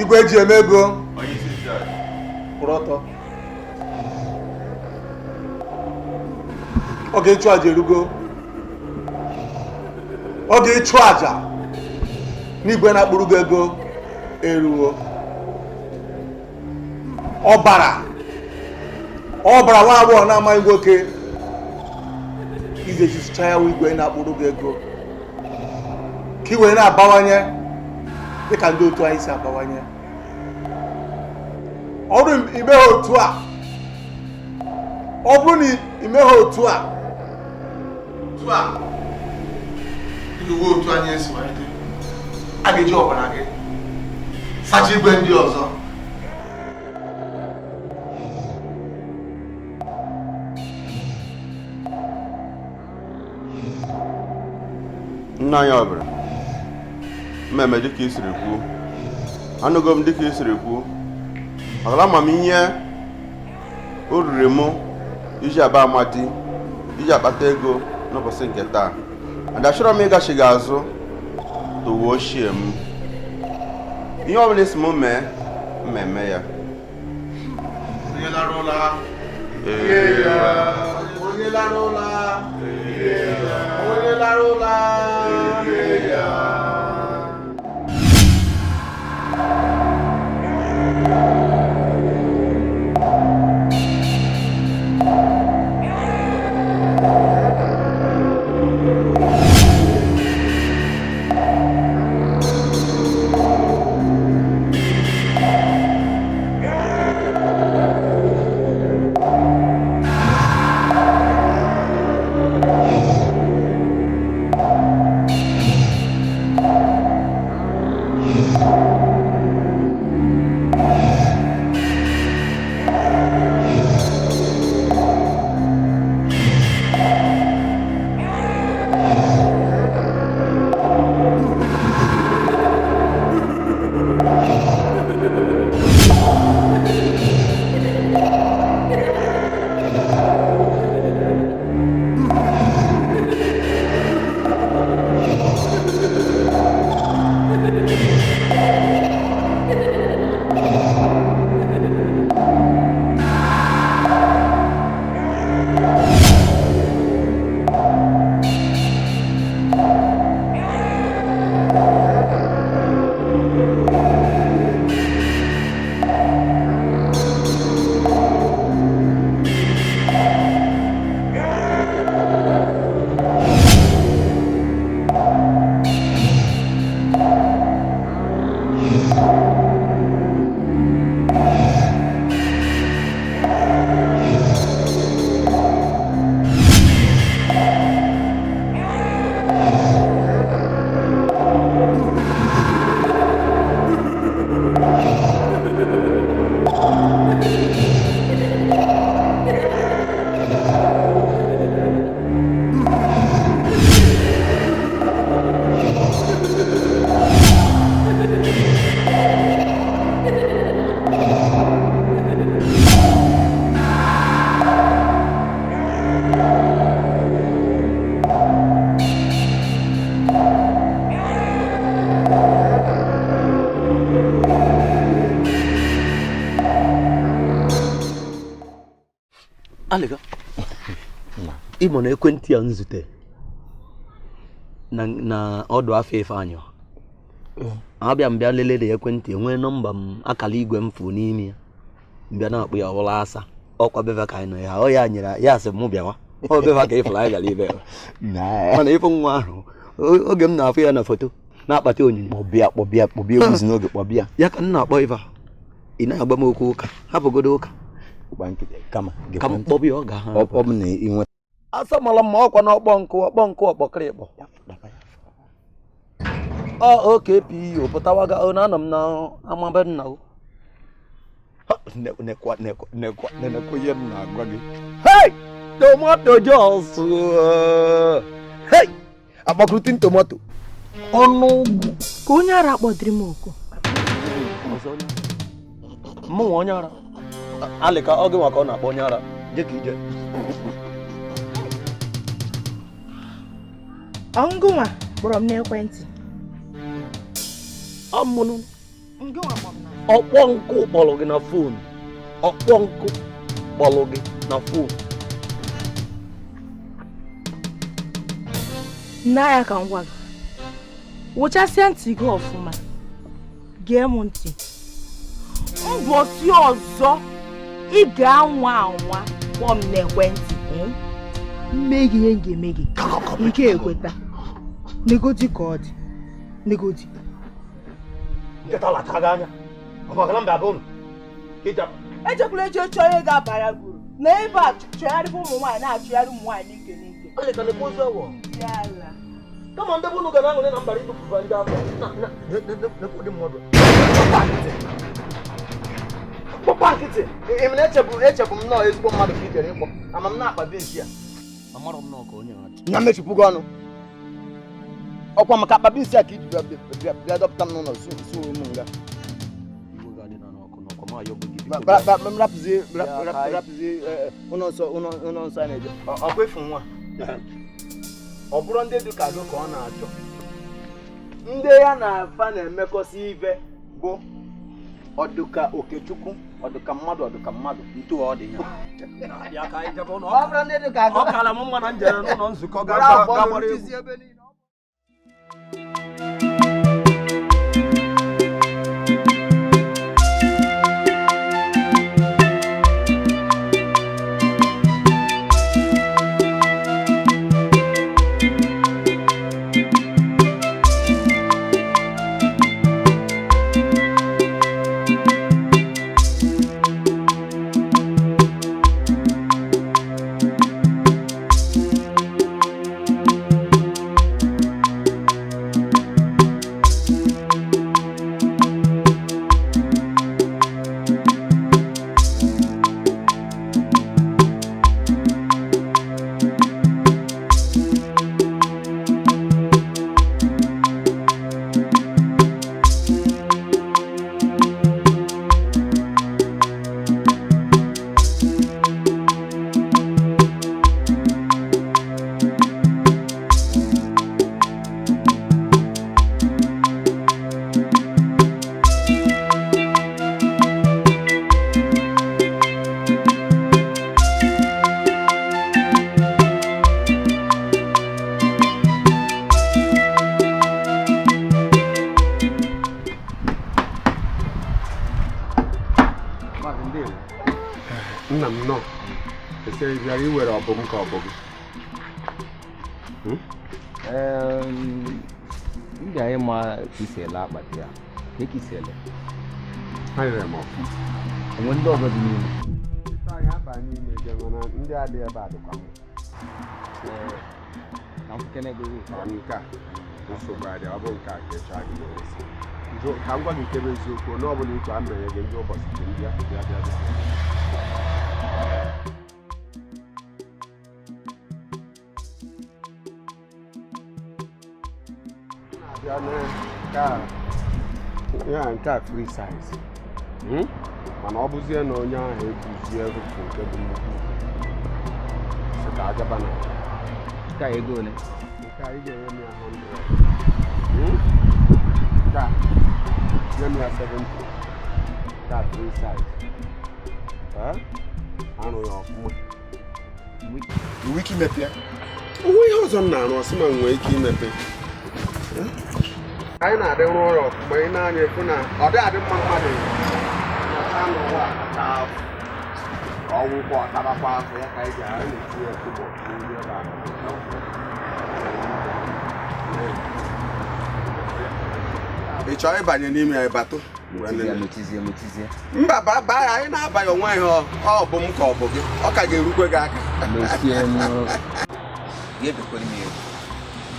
Igwe eji eme ego kwụrụ ọtọ. Oge ịchụ aja erugo. Oge ịchụ aja n'igwe na-akpụrụ gị ego eruo. Ọbara ọbara nwa agbọghọ na-amaghị nwoke ije jicha ya igwe na-akpụrụ gị ego ka i wee na-abawanye dịka ndị otu anyị si abawanye. Ọ bụrụ imeghe otu a, ọ bụrụ na imeghe otu a otu a dịka uwe otu anyị esi wee dị, a ga-eji ọbara gị sacha igwe ndị ọzọ. Nna anyị ọbara mmemme dịka i siri kwuo, anụgo m dịka i siri kwuo, maka ama m ihe o riri mụ iji aba amadi iji akpata ego n'ụbọchị nke taa. And achọrọ m ịgachi gị azụ tụwa ochie m. Ihe ọbụla isi m mee, mmemme ya. Onye lara ụla, onye lara ụla, onye lara ụla. Alịga, ịmụ na ekwentị a nzute na ọdụ afọ Ifeanyị abịa m bịa lelere ekwentị enwee nọmba m akara igwe m fụ n'ime ya mbịa na-akpụ ya ọwụla asa ọkwa beva ka anyị nọ ya ọ ya nyere ya sị mụ bịawa ọ beva ka ịfụrụ anyị gara ibe mana ịfụ nwa ahụ oge m na-afụ ya na foto na-akpata onyinyo kpọbịa kpọbịa kpọbịa egwuzi n'oge kpọbịa ya ka m na-akpọ ife ị na-agba m okwu ụka hapụgodo ụka kama ka m kpọbịa ọ ga ha ọ bụ na ị nwe asa mara mma ọkwa na ọkpọ nkụ ọkpọ nkụ ọkpọkịrịkpọ ọ OKPU pụtawaga na anọ m na amabe nna o nekwa nekwa nekwa nekwa ihe m na-agwa gị. Hey! Tomato jos! Hey! Agbakurutin tomato ọnụ ụgụ ka onye ara kpọdịrị m oku. Mụ nwa onye ara alịka ọ gị nwa ka ọ na-akpọ onye ara je ka ije. Ọngụnwa kpọrọ m n'ekwentị. Ọmụnụ. Ọkpọ nkụ kpọrọ gị na fon. Ọkpọ nkụ kpọrọ gị na fon. Nna ya ka m gwa gị. Wụchasịa ntị gị ọfụma. Gee m ntị. Mbọsị ọzọ ị ga-anwa anwa kpọọ m n'ekwentị. Mme gị ihe m ga-eme gị. Nke ekweta. Negodi ka ọ dị. Negodi. Nkịta lata gị anya. Ọ maka na mba abụ unu. Ejekwula eje chọọ ihe ga-abara gị uru. Na ebe a chọgharịba ụmụ nwaanyị na-achụgharị ụmụ nwaanyị n'ike n'ike. Kama ndị bụ unu ga na-aṅụrị na mbara ibupụba ndị afọ. Na-ekwu ụdị mmadụ. Kpọkwa nkịtị. Ị na echebu m nọọ ezigbo mmadụ ka i jere ịkpọ. Ama m na-akpa binsi ya. Amarọ m nọọ ka onye na-achị. Na mmechipụ gị ọnụ. Ọkwa maka akpa binsi a ka iji bịa dọpụta m n'ụlọ suru m nga. Rapụzi ụlọ nsọ a na-eje. Ọkwa efu nwa. Ọ bụrụ ndị dị ka gị ka ọ na-achọ. Ndị ya na afa na-emekọsị ife bụ ọdụka Okechukwu, ọdụka mmadụ ntu ọ dị ya. Ọ bụrụ ndị dị ka gị. Ọ kara m mma na njere n'ụlọ nzukọ ga-agbara egwu. Nna m nọ esere bịara iwere ọbụ m ka ọ bụ gị. M ga-ịma ka isi ele akpati ya. Ka isi ele. Anyere m ọfụ. Onwe ndị ọzọ dị n'ime. Anyị aba n'ime je mana ndị adịghị ebe a dịkwa mma. Ka m kene gị. Nke a nsogbu adị ọ bụ nke a ka ịchọ gị n'eresi. Ka m gwa gị nke bụ eziokwu na ọ bụla ikwe a mere gị ndị ụbọchị dị ndị bịa bịa bịa. Ya nke a free size. Mana ọ bụzie na onye ahụ ebuzie rụpụ nke bụ nnukwu sị ka agaba na nke a ego ole? Nke a ị ga-enye m ya 100. Nke a nye m ya 70. Nke a free size. Arụ ya ọfụma. Nwee ike imepe ya? Onwe ihe ọzọ m na-arụ ọsị ma nwee ike imepe. Anyị na-adị rụọ ọrụ ọfụma ị na-anya efu na ọ dị adị mma mmadụ n'ụwa akacha afọ ọgwụkwọ ọtabakwa afọ ya ka anyị ji anyị na-etinye tụbọ nri ebe a. Ị chọrọ ịbanye n'ime ya ịbatụ? Mba ba anyị na-abaghị onwe ihe ọ bụ m ka ọ bụ gị ọ ka ga-erukwe gị aka.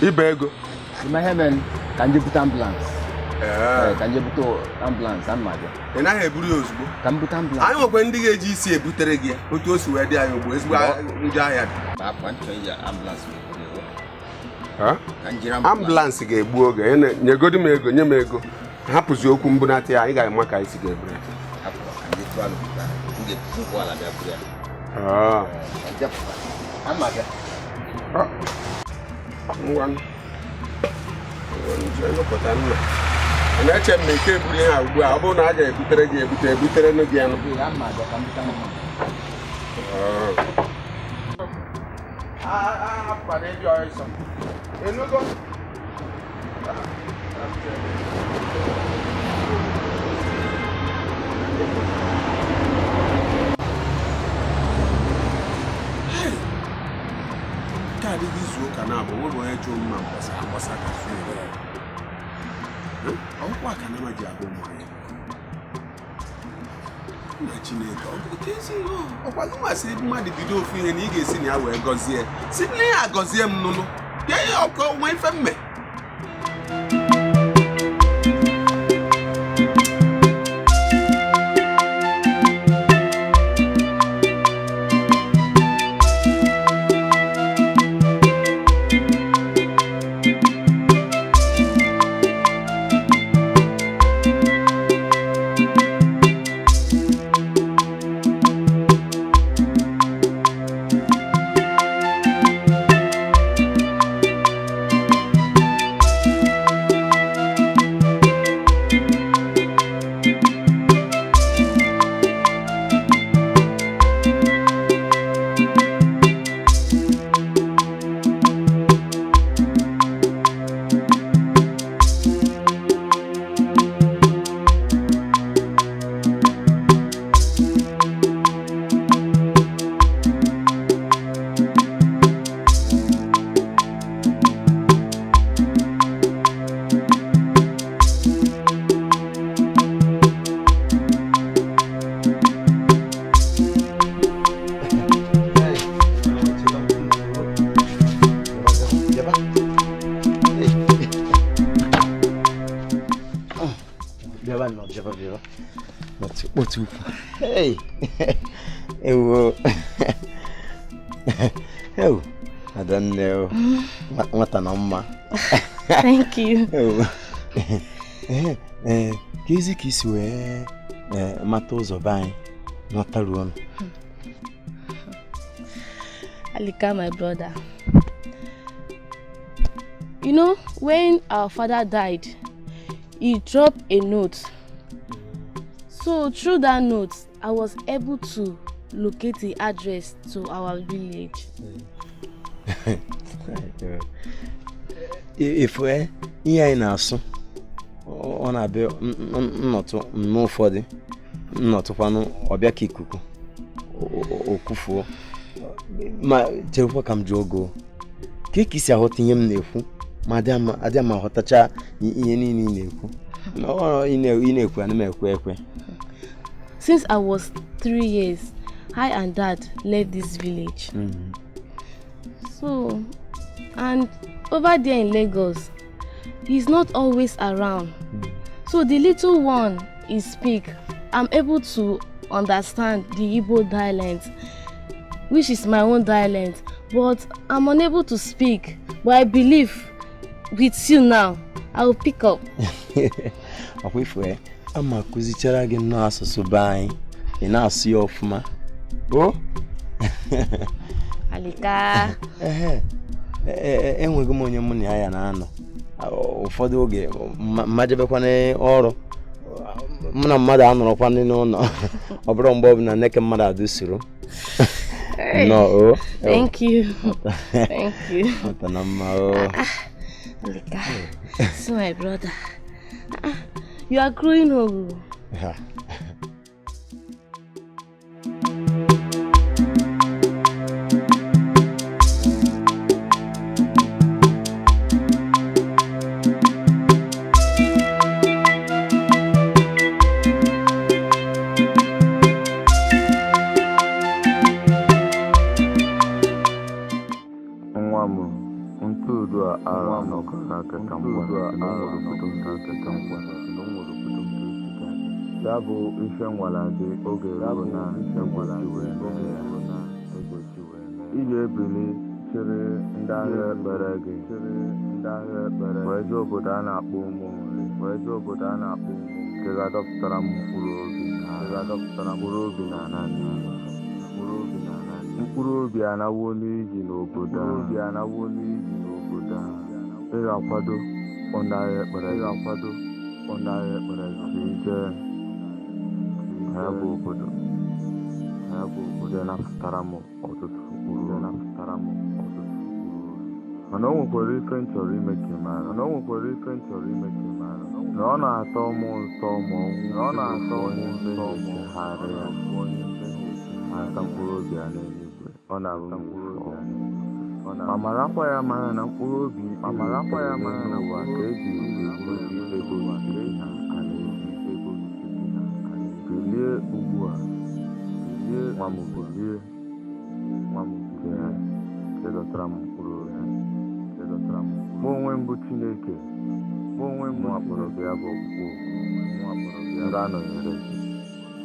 Ibe ego. Ka nje bute ambulance. Ka nje bute ambulance ama abịa. Ị naghị eburu ya ozugbo. Ka m bute ambulance. Anyị nwekwa ndị ga-eji isi ebutere gị ya otu o si wee dị anyị ugbu ezigbo njọ ahịa dị. Ambulance ga-egbu oge. Nyegodi m ego, nye m ego. Hapụzi okwu mbunata ya, anyị ga-ama ka anyị si ga-eburu ya. Ngwa. Nlụpụta nna. Na-eche m na ike eburu ihe a ugbu a, ọ bụrụ na a ga-ebutere gị ebute ebutere gị anụ. Nke adịghị izu ụka na-abụ nwere onye jụrụ mma mgbasa agbasa ka ọkwa ka na ji abụ ụmụ anyị na Chineke ọ bụ ezi ọkwa gị masị mmadụ bido ofu ihe na ị ga-esi na ya wee gọzie si na ya agọzie m nụnụ bịa ya ọkọ nwa ife mme. Hey, ewo, ewo, I don't know. What an amma. Thank you. Ewo, kezi kiswe, matozo bai, nataruon. Alika, my brother. You know, when our father died, he dropped a note. So through that note, I was able to locate the address to our village. If we here in Asu, on a bill, not no for the not one or be a kikuku or kufu. Ma tell come jogo. Kiki a hot in nefu, Madame Adama Hotacha in. No, in a. Since I was 3 years, I and Dad left this village. Mm-hmm. So, and over there in Lagos, he's not always around. Mm-hmm. So the little one he speak, I'm able to understand the Igbo dialect, which is my own dialect, but I'm unable to speak. But I believe with you now, I will pick up. Ama kuzichara gị nnọọ asụsụ be anyị ị na-asụ ya ọfụma o Alika enweghị m onye mụ na ya na-anọ ụfọdụ oge mmadụbekwana ọrụ mụ na mmadụ anọrọkwana n'ụlọ ọ bụrụ mgbe ọbụla nneke mmadụ adụsoro. No, thank you. Thank you. Alika, so my brother, you are growing old. Yeah. Ya bụ ife nwaladi oge ruo na ị ga-ebili chịrị ndị ahịa ekpere gị wee jee obodo a na-akpọ ụmụ nri nke ga-adọpụtara m mkpụrụ obi na mkpụrụ obi anawo n'iji n'obodo a. Ị ga-akwado kpọ ndị agha ekpere, ị ga-akwado kpọ ndị agha ekpere ka ị jee na ya bụ obodo, na ya bụ obodo napụtara m ọtụtụ uru, napụtara m ọtụtụ uru. Mana o nwekwara ife m chọrọ ime ka ị mara, mana o nwekwara ife m chọrọ ime ka ị mara, na ọ na-atọ m ụtọ ma ọnwụ, na ọ na-atọ m ụtọ ma echegharịa ata mkpụrụ obi ya n'eluigwe, ọ na-abụ m mkpụrụ obi ya n'eluigwe. Ma marakwa ya mara na mkpụrụ obi, ma marakwa ya mara na ụwa ka eji egburu gị ego ka eji ana-eji ego gị na bilie ugbu a, bilie nwa m, bilie nwa m, bilie ka ịdọtara m mkpụrụ obi, ka ịdọtara m. Mụ onwe m bụ Chineke, mụ onwe m akpọrọ gị ya bụ ọkpụkpọ oku, mụ akpọrọ gị ya ga-anọnyere gị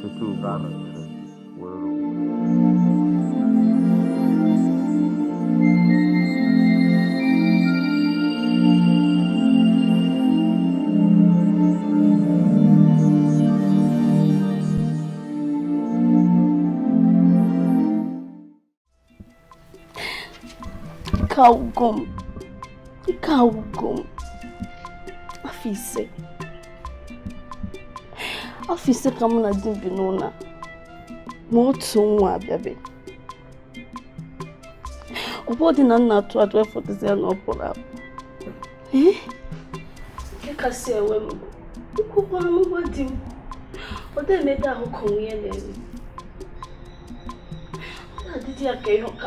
tutu ugbu a nọnyere gị were Ike agwụgo m. Afọ ise ka mụ na di m bi n'ụlọ a, ma otu nwa abịabeghị. Ọ dị na nna atụ atụ efọdụzi ya na ọ pụrụ apụ. Ee, nke kasị ewe m bụ nkwukwa anụgwa di m, ọ dị emede ahụ ka onwe ya na-eme. Ọ na-adịdị ya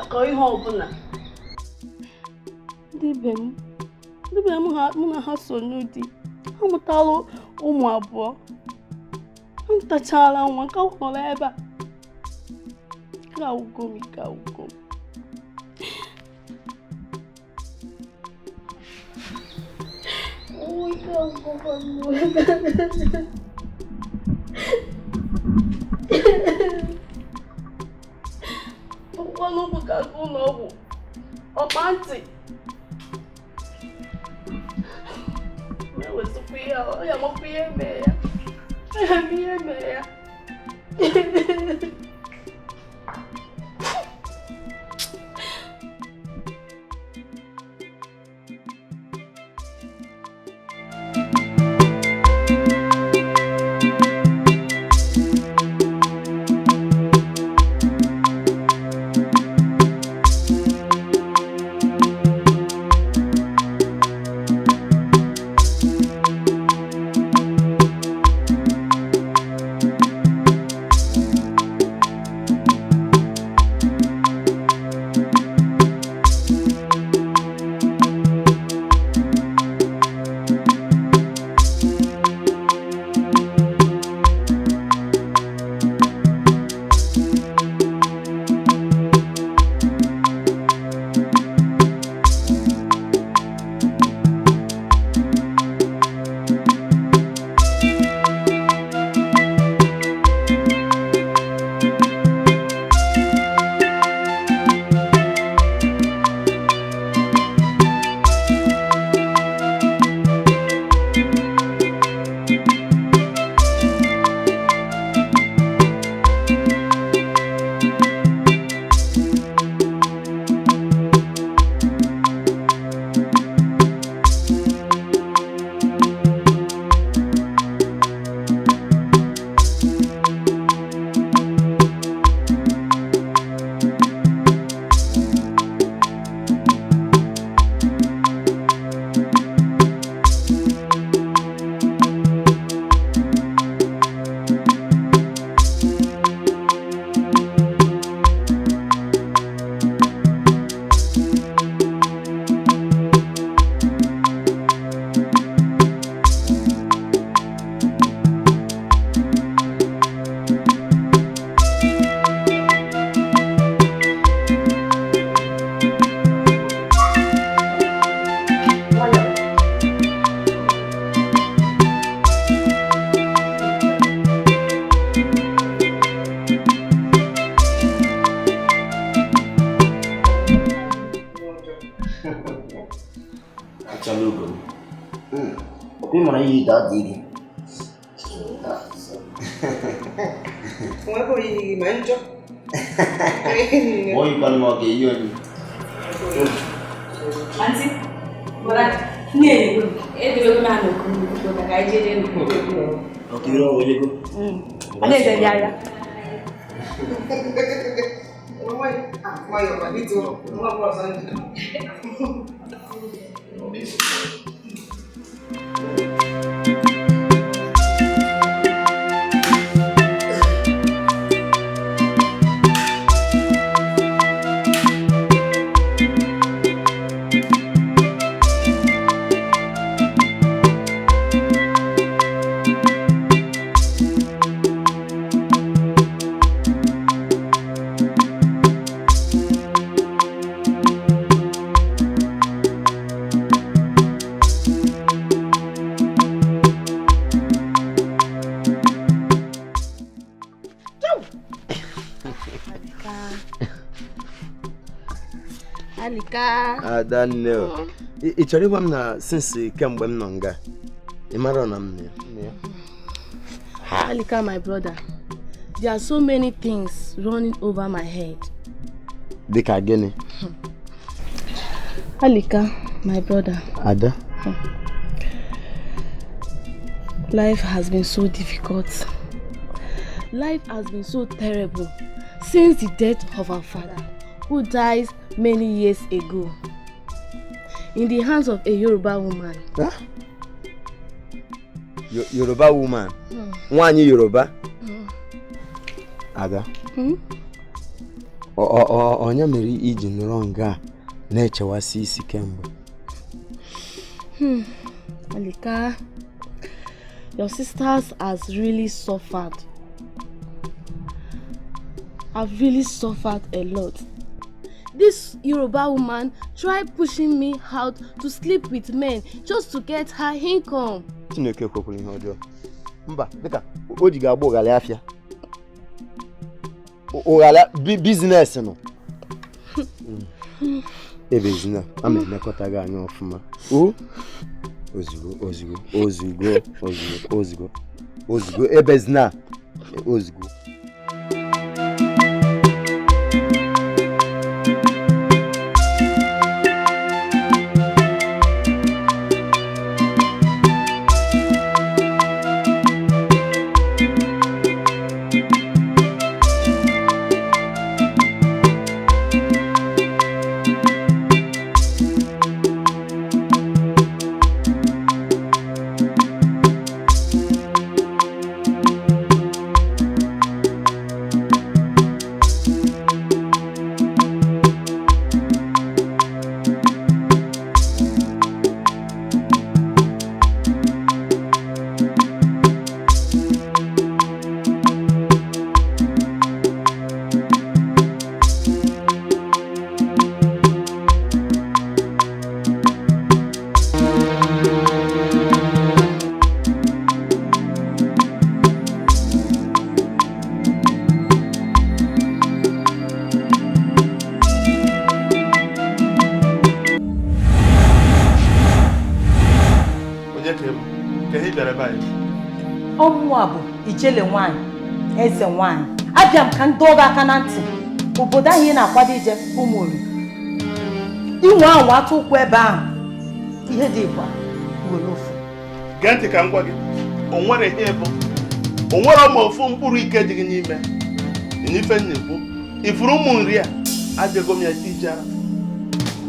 ka ihe ọbụla. Ndị be m mụ na ha so n'ụdị, ha mụtara ụmụ abụọ, ha mụtachala nwa nke nọrọ ebe a. Ike agwụgo m, ike agwụgo m. Ike agwụgo m. Ụkwụ ụkwụ ka aga ụlọ ọgwụ, ọkpa ntị. Ya mere ya. Auntie, Edebego m ha n'okpuru ka anyị jee n'okpuru. Ọkụ ire ọwa elego. Adaeze bịa ya. Alika. Adanne. Ị chọrọ ịgwa m na since kemgbe m nọ nga ị mara na m na ya? Alika, my brother, there are so many things running over my head. Dịka gịnị? Alika, my brother. Ada. Life has been so difficult. Life has been so terrible since the death of our father, who died many years ago in the hands of a Yoruba woman. Huh? Yoruba woman? Nwanyi Yoruba? Ada. Onye mere iji nọrọ nga na-echewasị isi kemgbe? Alika, your sisters has really suffered. I've really suffered a lot. This Yoruba woman tried pushing me out to sleep with men just to get her income. Chineke kwekwara ihe ọjọọ. Mba, dịka o ji ga-agba ụghalị afịa. Ụghalị business nọ. Ebezina, ama emekọta gị anya ọfụma. O ozugbo ozugbo ozugbo ozugbo ozugbo ozugbo ebezina ozugbo. Ijele nwanyị, eze nwanyị, abịa m ka ndị ọgọ aka na ntị obodo ahụ ị na-akwado ije ụmụori inwe anwa atụ ụkwụ ebe ahụ ihe dị ịkwa were ofu. Gee ntị ka m gwa gị, o nwere ihe bụ o nwere ma ofu mkpụrụ ike dị gị n'ime n'ife na-ekwu ifuru ụmụ nri a ajego m ya tijara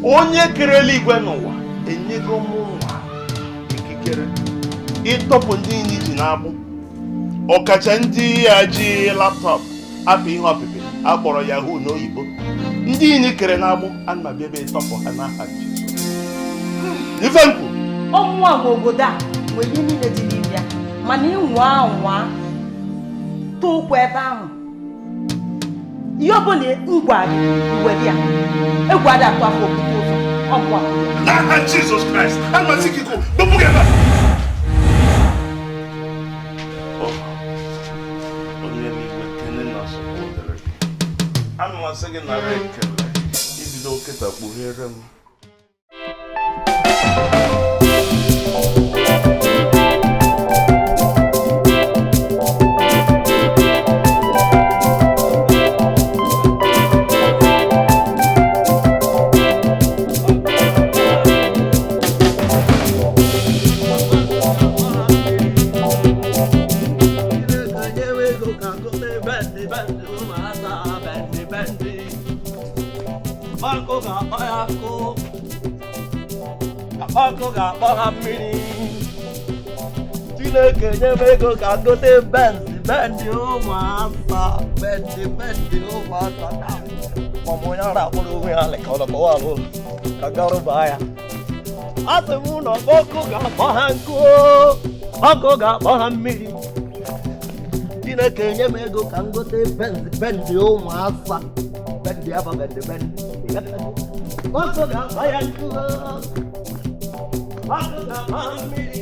onye kere eluigwe n'ụwa enyego m nwa ikikere ịtọpụ ndị niile ji na-agbụ ọkacha ndị ya ji laptọpụ apụ ihe ọpịpị akpọrọ Yahoo n'oyibo ndị niile kere na-agbụ ana m abịa ebe ịtọpụ ha n'aha Jizọs. Ife nkwu ọnwụ a nwe obodo a nwere ihe niile dị n'ime ya mana ịnwa anwa tụ ụkwụ ebe ahụ ihe ọbụla ngwa gị were ya egwu adị atụ afọ okwute ụzọ ọgwụ a n'aha Jizọs Kraịst ana m asị gị kpọpụ gị ebe a. Ana m asị gị nara ekele ibido nkịta kpughere m. Ọkụ ga-akpọ ha mmiri. Chineke nye m ego ka gote Benz, Benz ụmụasa, Benz, Benz ụmụasa. Mama onye ara akpọrọ onwe ya alị ka ọ nọkọwa alụ ka garụbaa ya. Asị m na ọkụ ga-akpọ ha nkụ, ọkụ ga-akpọ ha mmiri. Chineke nye m ego ka m gote Benz, Benz ụmụasa, Benz aba Benz, Benz. Ọkụ ga-akpọ ya nkụ, ọkụ ga-akpọ ha mmiri.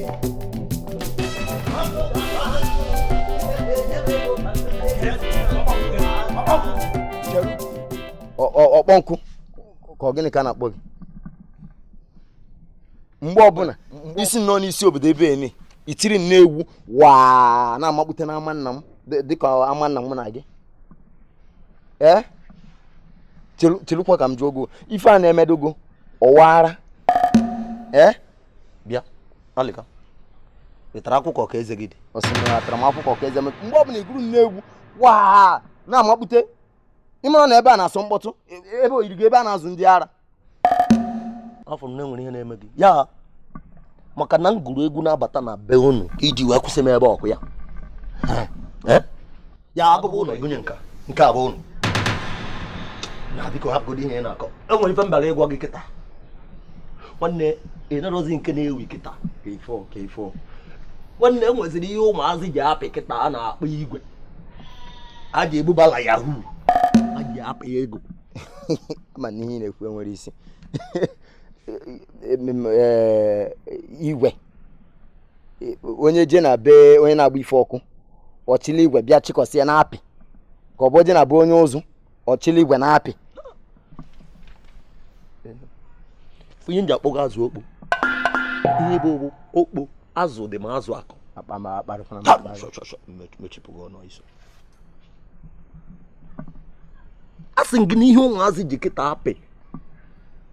Ọkụ ga-akpọ ha nkụ. Chineke nye m ego ka m gote Ọkpọ nkụ ka ọ gịnị ka a na-akpọ gị mgbe ọbụla isi nọ n'isi obodo ebe ene itiri na-egwu waa na-amakpute n'ama nna m dịka ama nna m na gị. Ee, chelukwa ka m jụọ ogo ife a na-emedogo ọwara. Ee, bịa alịka ị tara akwụkwọ ka eze gị dị. Osimiri atara m akwụkwọ ka eze m. Mgbe ọbụla iguru na-egwu waa na-amakpute ịmara na ebe a na-asọ mkpọtụ ebe oyiri gị ebe a na-azụ ndị ara. Afọ m na-enwere ihe na-eme gị ya maka na m gụrụ egwu na-abata na be unu iji wee kwụsị m ebe ọkụ ya. Ya abụghị ụlọ gụnye nka nke abụ ụlọ na biko hapụgodo ihe ị na-akọ. Enwere ife mbara ịgwa gị kịta nwanne, ị nọrọzi nke na-ewi kịta. Nwanne enweziri ihe ụmụazị ji apị kịta a na-akpọ igwe a ji ebubala yahoo a ji apị ego. Ma n'ihe ị na-ekwu enwere isi. Igwe onye je na be onye na-agba ife ọkụ ọchịla igwe bịa chịkọsị ya na-apị ka ọ bụ je na be onye ụzụ ọchịla igwe na-apị. Onye nji akpọgo azụ okpo ihe bụ okpo azụ dị ma azụ akọ a sị gị na ihe ụmụazị ji kịta apị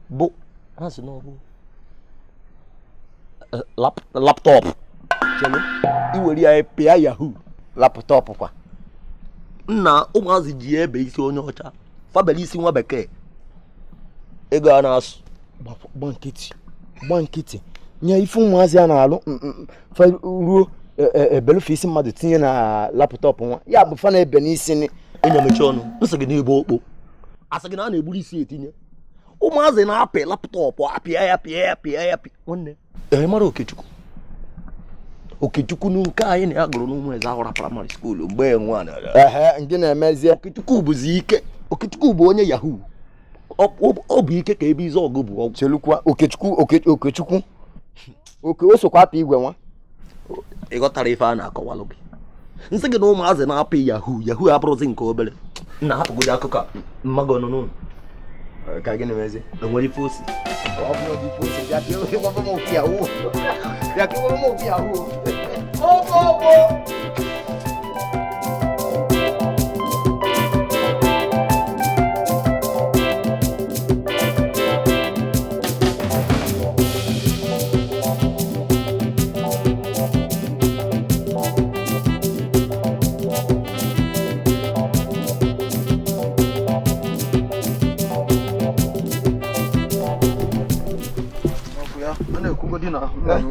bụ azụ n'ọrụ laptọpụ iwere ya pịa yahoo laptọpụ kwa nna ụmụazị ji ya ebe isi onye ọcha fabele isi nwa bekee ego a na-asụ. Gba nkịtị nye ife ụmụazị a na-alụ ruo ebelufe isi mmadụ tinye na laptọpụ nwa ya bụ fa na-ebe n'isi. Enye mechi ọnụ nsị gị n'ebe okpo asị gị na a na-egburu isi etinye ụmụazị na-apị laptọpụ apịa ya pịa ya pịa ya pịa. Nwanne ị mara Okechukwu Okechukwu nke anyị na ya gụrụ n'ụmụ eze ahụra praịmarị skuulu mgbe nwa nke na-emezie. Okechukwu bụzi ike. Okechukwu bụ onye yahoo. Ọ bụ ike ka ebe izu ọgụ bụ ọgwụ. Chelukwa Okechukwu Okechukwu oke o sokwa apị igwe nwa. Ị ghọtara ife a na-akọwalụ gị nsị gị na ụmụazị na-apị yahoo yahoo abụrụzi nke obere. Nna hapụgodi akụkọ a mmago nọ n'ụlọ ka gịnị mezie? Enwere ife osi ọ bụrụ dị ife osi bịa ka ịgwa m okwu yahoo bịa ka ịgwa m okwu yahoo.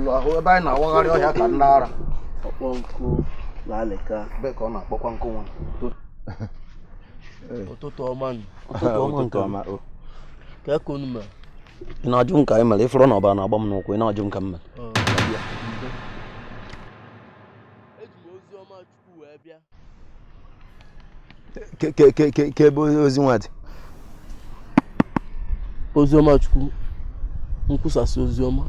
Obo ebe anyị na-awagharị ọhịa ka ndị ara ọkpọ nkụ na alịka ebe ka ọ na-akpọkwa nkụ nwa. Ụtụtụ ọma. Ụtụtụ ọma. Ị na-ajụ m ka anyị mere ịfụrụ na ọbara na-agba m n'ụkwụ ị na-ajụ m ka m mere. Ke ebe ozi nwa dị? Ozi ọma Chukwu nkwusasị ozi ọma.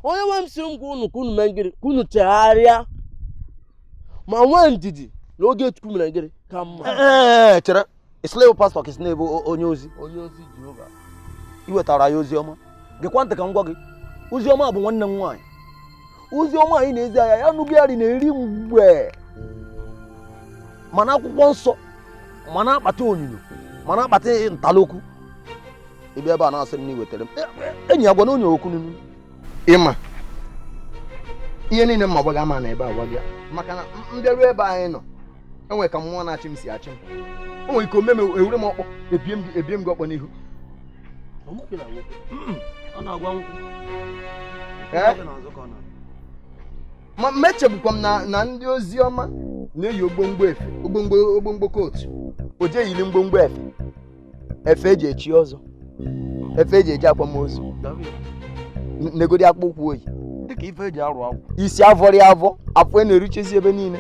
Onye nwe m si m gwa unu ka unu mee ngịrị ka unu chegharịa ma nwee ndidi na oge Chukwu mere ngịrị ka mma. Ee, chere isilewu pastọ ka isi na-ebu onye ozi. Onye ozi Jehova. I wetara ya ozi ọma. Gekwa ntị ka m gwa gị. Ozi ọma bụ nwanne m nwaanyị. Ozi ọma anyị na-ezi anya ya nugharị na-eri mgbe. Mana akwụkwọ nsọ mana akpata onyinyo mana akpata ntalokwu. Ị bịa ebe a na-asị m na i wetara m. Enyi ya gwa na onye okwu nunu. Ịma ihe niile mma gwa gị ama na ebe agwa gị maka na mbịaruo ebe anyị nọ enwere ka mmụọ na-achị m si achị m. O nwere ike ome m ewure m ọkpọ ebie m gị ọkpọ n'ihu. Ọ na-agwa nkwụ. Ma mechegbukwa m na ndị ozi ọma na-eyi ogbongbo efe, ogbongbo kootu. O je yiri mgbomgbo efe. Efe eji echi ọzọ. Efe eji eji akwamozu. Negodi akpụ ụkwụ oyi. Dịka ife eji arụ akwụ. Isi avọrị avọ, afọ na-erichezi ebe niile.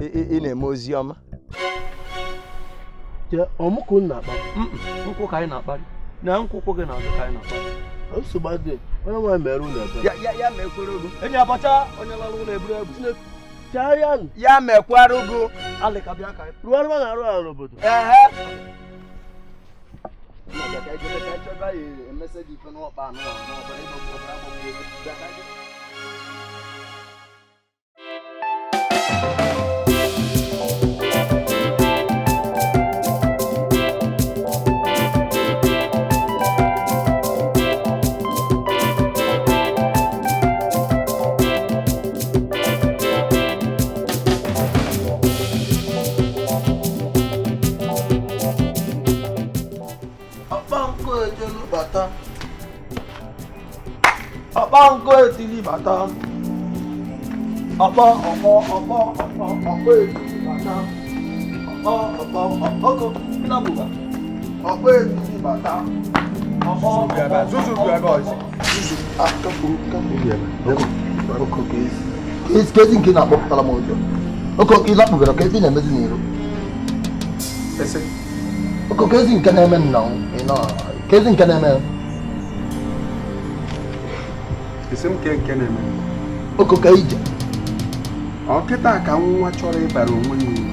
Ị na-eme ozi ọma. Ọmụkụ na-akparị. Nkwụ ka anyị na-akparị. Na nkwụ kwụ gị na-azụ ka anyị na-akparị. Nsogbu adịghị. Onye nwaanyị mere ụlọ ebe. Ya mekwere ogo. Enyi abacha onye lara ụlọ eburu ebu. Chegharịanụ. Ya mekwara ogo. Alịka bịa ka anyị. Rụọrọ na arụ ala n'obodo. Ehe. Ọkpọ etili bata. Ọkpọ ọkpọ ọkpọ ọkpọ ọkpọ etili bata. Ọkpọ ọkpọ ọkọ nnabuba. Ọkpọ etili bata. Ọkpọ ọkpọ. Zuzu bi ebe ọzọ. Zuzu. Ah, kapu kapu bi ebe. Oko kezi. Kezi kezi nke na-akpọpụtara m ụjọ. Oko ị lakpụbara ka ezi na-emezi n'iro. Ese. Oko kezi nke na-eme nna ị nọ. Kezi nke na-eme. Esi m ke nke na-eme. Oko ka ije. Ọ kịta ka nwa chọrọ ịbara onwe ya uru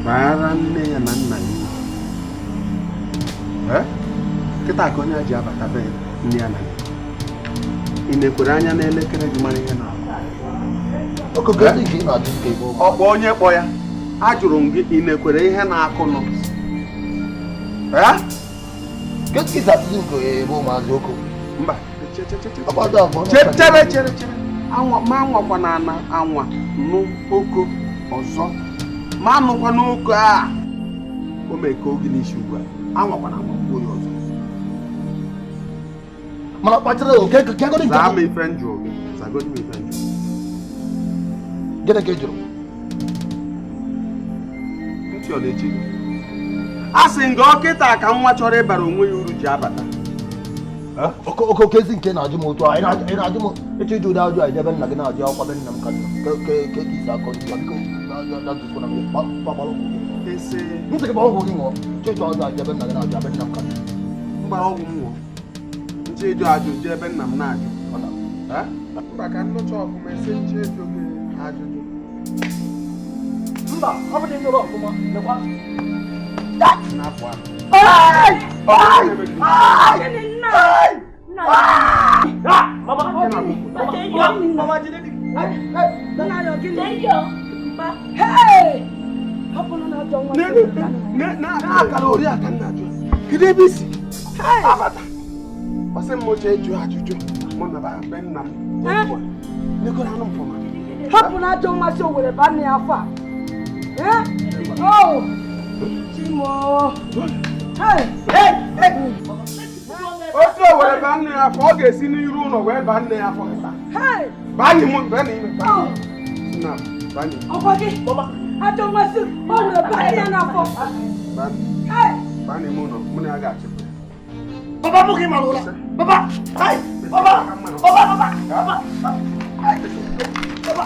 baara nne ya na nna ya uru. Kịta ka onye a ji abata be nne ya na nna. Ị na-ekwere anya n'elekere gị mara ihe na-akụ? Ọ bụ onye kpọ ya. Ajụrụ m gị, ị na-ekwere ihe na-akụ nọ? Mba. Chere chere chere. Anwa ma anwakwa na ana anwa nụ oko ọzọ. Ma anụkwa n'oko a. O mee ka oge n'isi ugbu a. Anwakwa na anwa kwuo ya ọzọ. Mana kpachara oke ka gọdị nke. Zaa m ife njụ gị. Zagodi m ife njụ. Gịnị ka ị jụrụ? Ntị ọ na-echi gị. A sị nga ọkịta ka nwa chọrọ ịbara onwe ya uru ji abata. Oko kezi nke na-ajụ m otu a, ị na-ajụ m eche ịjụ ụdị ajụ a ebe nna gị na-ajụ akwa be nna m ka nna ka isi akọ ndị biko na-ajụzikwana m gbara ọgwụ gị ntị gị gbara ọgwụ gị ṅụọ nche ịjụ ajụ a ebe nna gị na-ajụ ebe nna m ka nna mgbara ọgwụ m ṅụọ nche ịjụ ajụ jee ebe nna m na-ajụ mba ka nnụcha ọfụma esi nche ịjụ gị ajụjụ mba ọ bụ na ị nụrụ ọfụma lekwa na-apụ ahụ. Kedu ebe isi abata ọsị m oche ịjụ ajụjụ mụ na be nna m hapụ na ajọ mmasị Owere ba nna ya afọ a. Otu Owere ba nne ya afọ, ọ ga-esi n'iru ụlọ wee ba nne ya afọ kịta. Baa n'ime, baa n'ime, baa n'ime. Ọkwa gị, ajọ mmasị Owere ba nne ya n'afọ. Baa n'ime ụlọ, mụ na ya ga-achịpụ ya. Baba mụ ka ị mara ụra. Baba, hai, baba, baba, baba, baba, baba,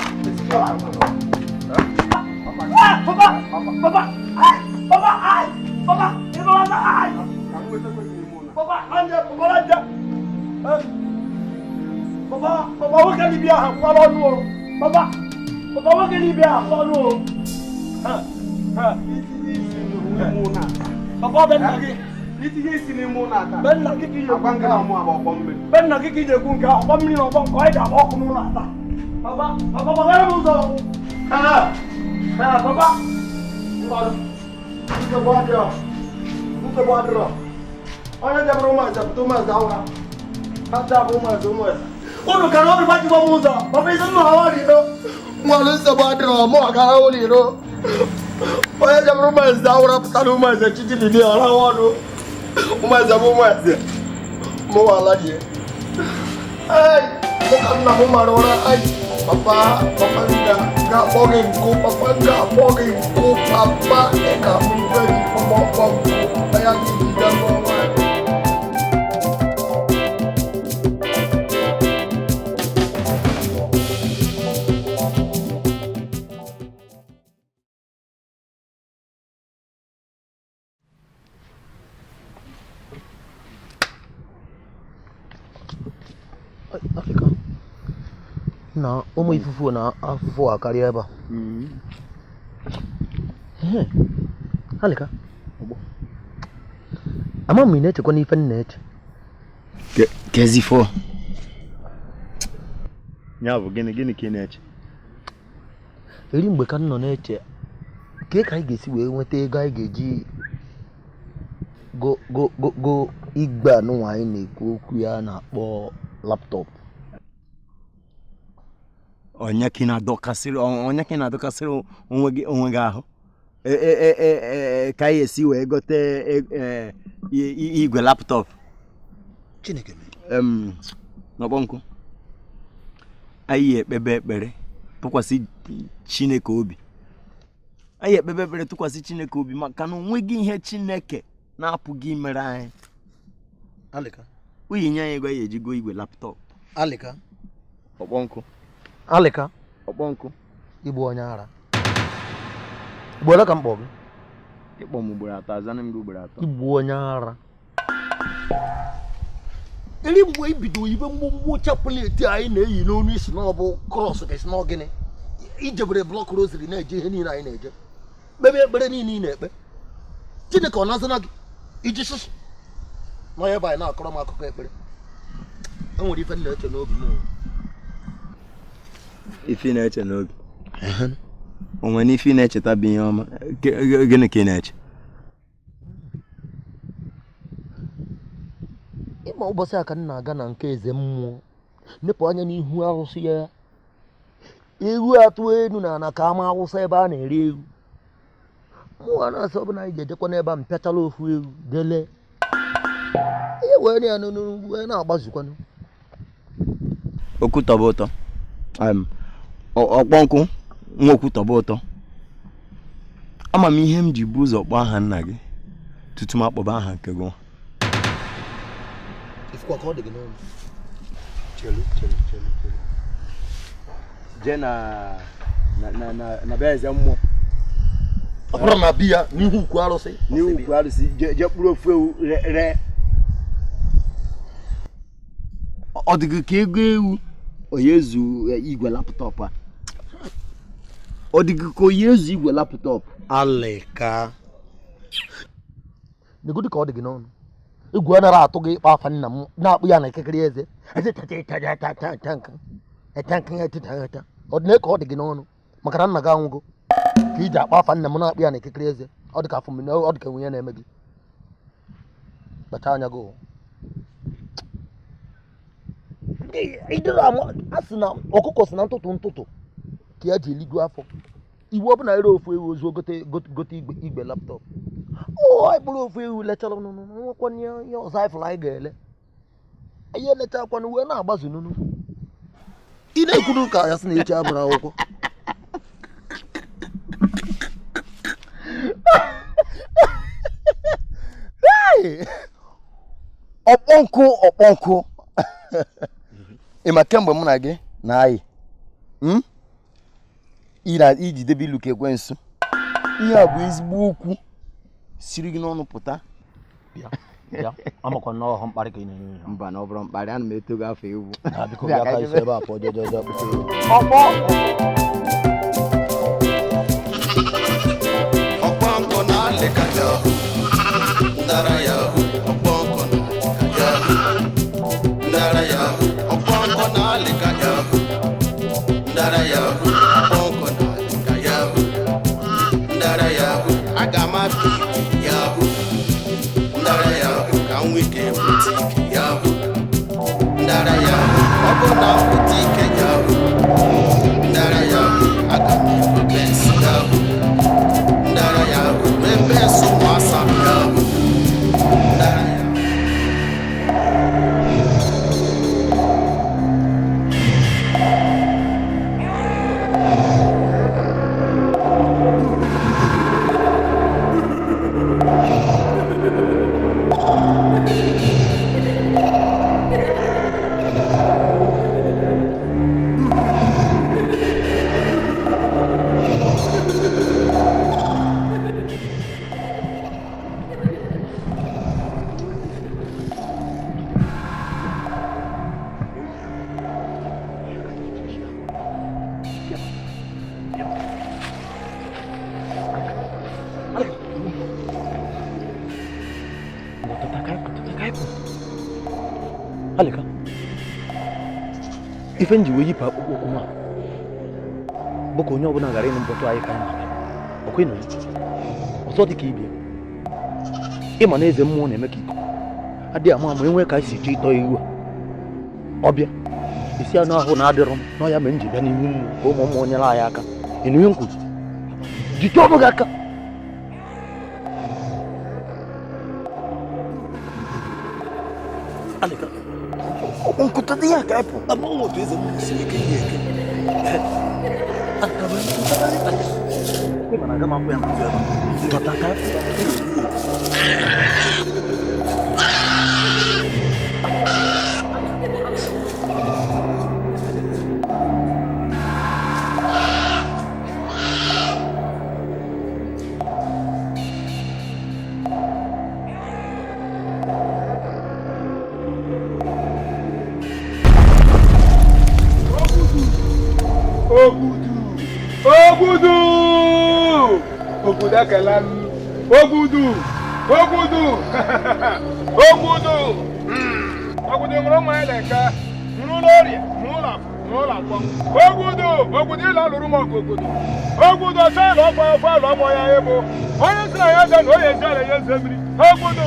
baba, baba, baba, ai, baba, baba, ai. Baba, anja, baba, anja. Baba, baba, nwoke Libya ahụ kwara ọnụ o. Baba, baba, nwoke Libya ahụ kwara ọnụ o. Ha, ha. Baba, ọ bụ nna gị. Itinye isi n'ime ụlọ ata. Be nna gị ka ị Agwa nke na ọmụ agba ọkpọ mmiri. Be nna gị ka ị na-ekwu nke ọkpọ mmiri na ọkpọ nke anyị ga-agba ọkụ n'ụlọ ata. Baba, baba, gbagara m ụzọ. Ha, ha, baba. Nsogbu adịrọ. Nsogbu adịrọ. Onye jebere ụmụeze pụta ụmụeze awụra. Ha jabụ ụmụeze ụmụeze. Unu ka na obi gbajigbo m ụzọ. Baba isi mma ha ọrịro. Nwere nsogbu adịrọ, mụ ọgara ụlọ iro. Onye jebere ụmụeze awụra pụta na ụmụeze chichi bibi ọra ọnụ. Ụmụazị bụ ụmụazị. Mụwa ala dị. Ai, mụ ka nna m mara ụra. Ai, papa, papa m ga-akpọ gị nkụ, papa m ga-akpọ gị nkụ, papa ị ga-abụ ife gị kpọkpọ nkụ, ya gị jide n'ọnwa. Afrịka na ụmụ ifufu na afụfụ a karịa ebe a. Alịka, ama m ị na-echekwa n'ife m na-eche. Kezifo ya bụ gịnị gịnị ka ị na-eche? Eri mgbe ka m nọ na-eche ka anyị ga-esi wee nweta ego anyị ga-eji go go go go igwe anụnwa anyị na-ekwu okwu ya na-akpọ laptọpụ. Onye ka ị na-adọkasịrị onwe gị ahụ ka anyị esi wee gote igwe laptọpụ? Chineke n'ọkpọnkụ anyị ekpebe ekpere tụkwasị Chineke obi. Anyị ekpebe ekpere tụkwasị Chineke obi maka na onweghị ihe Chineke na-apụghị imere anyị. Alịka, uyi nye anyị ego anyị eji go igwe laptọpụ. Alịka, ọkpọnkụ. Alịka, ọkpọnkụ. Igbu onye ara. Ugboro ole ka m kpọọ gị? Ịkpọ m ugboro atọ, azana m gị ugboro atọ. Igbu onye ara. Eri mgbe ibido ibe mgbomgbo chaplet anyị na-eyi n'onu isi na ọ bụ krọs ka isi na gịnị ijebere blọk rosary na-eje ihe niile anyị na-eje kpebe ekpere niile ị na-ekpe. Chineke ọ nazana gị iji sụsụ nọ ebe anyị na-akọrọ m akụkọ ekpere. Enwere ife m na-eche n'obi m. Ife ị na-eche n'obi? O nwere ife ị na-echeta bụ ihe ọma? Gịnị ka ị na-eche? Ịma ụbọchị a ka m na-aga na nke eze mmụọ nepụ anya n'ihu arụsị ya ewu atụ elu na ana ka ama awụsa ebe a na-ere ewu. Mụnwa na-asị ọbụla anyị ga-ejekwa n'ebe a m pịachala ofu ewu dele ihe wee ya n'onu wee na-agbazikwanụ. Okwu tọba ụtọ. Ọkpọnkụ nwa okwu tọba ụtọ. Ama m ihe m ji bu ụzọ kpọọ aha nna gị tutu m akpọba aha nke gị. Ifukwa ka ọ dị gị n'ọnụ. Chelu chelu chelu chelu. Jee na na na na be eze mmụọ. Ọ bụrụ na biya n'ihu ukwu arụsị. N'ihu ukwu arụsị jee kpụrụ ofu ewu ree. Ọ dị gị ka ego ewu onye ezu igwe laptọpụ a? Ọ dị gị ka onye ezu igwe laptọpụ? Alịka, negodi ka ọ dị gị n'ọnụ. Egwu anara atụ gị ịkpa afa nna m na-akpụ ya na ekekere eze ọ dị ka ọ dị gị n'ọnụ maka na nna gị anwụgo ka iji akpa afa nna m na-akpụ ya na ekekere eze. Ọ dị ka afọ m ọ dị ka nwunye na-eme gị. Kpacha anya gị. A sị na ọkụkọ si na ntụtụ ntụtụ ka ya ji eligo afọ. Iwu ọbụla ere ofu ewu ozu gote igwe laptọpụ. Ọ anyị kpụrụ ofu ewu lechara nwekwana ihe ọzọ anyị fụrụ anyị ga-ele. Anyị elechakwana wee na-agbazu nunu. Ị na-ekwuru ka ya sị na echi abụrụ akwụkwọ. Ọkpọnkụ ọkpọnkụ. Ị ma kemgbe mụ na gị na-ayị iji debe ilu ka ekwensu. Ihe a bụ ezigbo okwu siri gị n'ọnụ pụta. Amakwa na ọhụ mkparị ka ị na-enye ya. Mba, na ọ bụrụ mkparị, ana m eto gị afọ ewu. Biko bịa ka isi ebe a pụọ jọjọjọ kpụta ewu. Ọkpọ ọkpọnkụ na-alịka yahoo, ndara yahoo, ọkpọnkụ na-alịka yahoo, ndara yahoo, ọkpọnkụ na-alịka yahoo, ndara yahoo, ọkpọnkụ na-alịka yahoo, ndara yahoo, aga m apị yahoo, ndara yahoo, ka m nwee ike bute ike yahoo, ndara yahoo, ọ bụ na m bute ike yahoo, ndara yahoo, aga m ebu Benz yahoo, ndara yahoo, ebe sụ nwasa yahoo, ndara. Alịka, ife m ji wee yipụ akpụkpọ ụkwụ m a bụ ka onye ọbụla ghara ịnụ mkpọtụ anyị ka anyị na-abịa. Ọkwa ị nọ ya? Ọzọ dị ka ibie, ịma na eze mmụọ na-eme ka ikuku adịghị ama ama enwe ka anyị si chọọ ịtọ iwu a ọbịa isi anụ ahụ na-adịrọ m n'ọya mere m ji bịa n'ihu mmụọ ka ụmụ mmụọ nyere anyị aka. Ị nụ ihe m kwuru? Jite ọnụ gị aka. Nkụta dị ya ka ịpụ amaghị otu eze mmụọ si eke ihe eke. Mana aga m akwụ ya n'azụ ebe a. Dọta ka Ogbudu! Ogbudu! Ogbudu ekele m! Ogbudu! Ogbudu! Ogbudu! Ogbudu ṅụrụ mmanya na-eke, ṅụrụ n'orie, ṅụrụ n'afọ, ṅụrụ n'akwọ. Ogbudu! Ogbudu ịla lụrụ m ọgụ ogbudu. Ogbudu ọsọ ịlụ ọkwa ọkwa ịlụ ọmụ ya ịbụ. Onye si na ya eze na onye ezi ala ya eze mmiri. Ogbudu!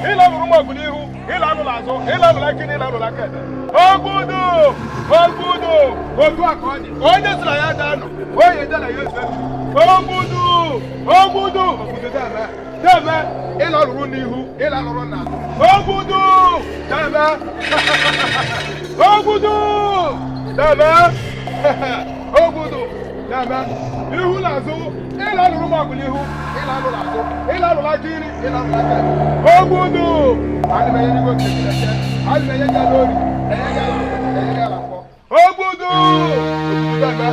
Ịla lụrụ m ọgụ n'ihu, ịla lụrụ azụ, ịla lụrụ aka na ịla lụrụ aka ede. Ogbudu! Ogbudu! Otu a ka ọ dị. Onye si na ya eze anọ, onye eze na ya eze mmiri. Ogbudu! Ogbudu! Ogbudu deme! Deme! Ịla lụrụ n'ihu, ịla lụrụ n'azụ. Ogbudu! Deme! Ogbudu! Deme! Ogbudu! Deme! Ihu na azụ, ịla lụrụ m ọgụ n'ihu, ịla lụrụ azụ, ịla lụrụ aka iri, ịla lụrụ aka ede. Ogbudu! Ana m enye gị oke Chineke, ana m enye gị ala ori, enye gị ala afọ, enye gị ala nkwọ. Ogbudu! Ogbudu deme!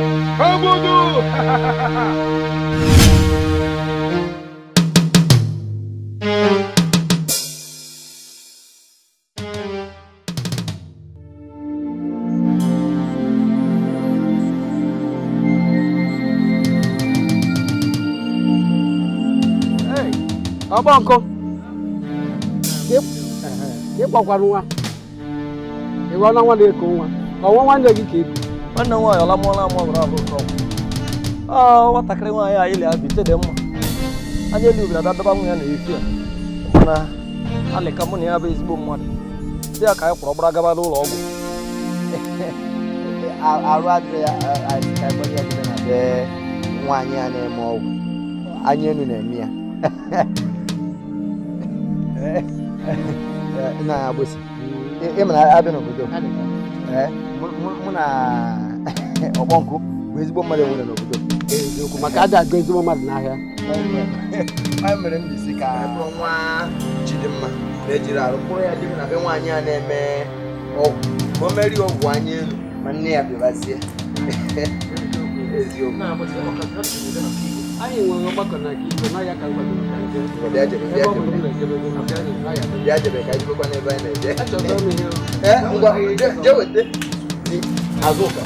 Ogbudu! Ọgbọ nkụ ka ị kpọkwara nwa ị ghọọla nwa na-eko nwa ka ọnwa nwanne gị ka eko. Nwanne m nwaanyị ọlamụọla amụ ọbụrụ abụ nke ọgwụ. Ọ nwatakịrị nwaanyị a ili abị chede mma anya elu bịara bịa dọba nwa ya na efi a, mana alịka mụ na ya bụ ezigbo mmadụ si ya ka anyị kwọrọ gbara gaba n'ụlọ ọgwụ. Arụ adịrị ya ka ekwenye ya jide na be nwaanyị a na-eme ọgwụ anya enu na-eme ya. Nna ya agbụsị ị mara abịa n'obodo mụ na ọgbọ nkụ bụ ezigbo mmadụ enwere n'obodo. Eziokwu, maka adị agụ ezigbo mmadụ n'ahịa. Ọ mere m ji si ka bụrụ nwa Chidimma na-ejiri arụ mkpụrụ ya dịrị na be nwaanyị a na-eme ọgwụ ka o merie ọgwụ anya elu ma nne ya bịabazie. Eziokwu. Anyị nwere ọgbakọ na igwe n'ahịa ka nkwadoro ka nje. Bịa jebe, bịa jebe. Bịa jebe ka anyị jebekwa n'ebe anyị na-eje. Ee, ngwa, jee weta. Azụka.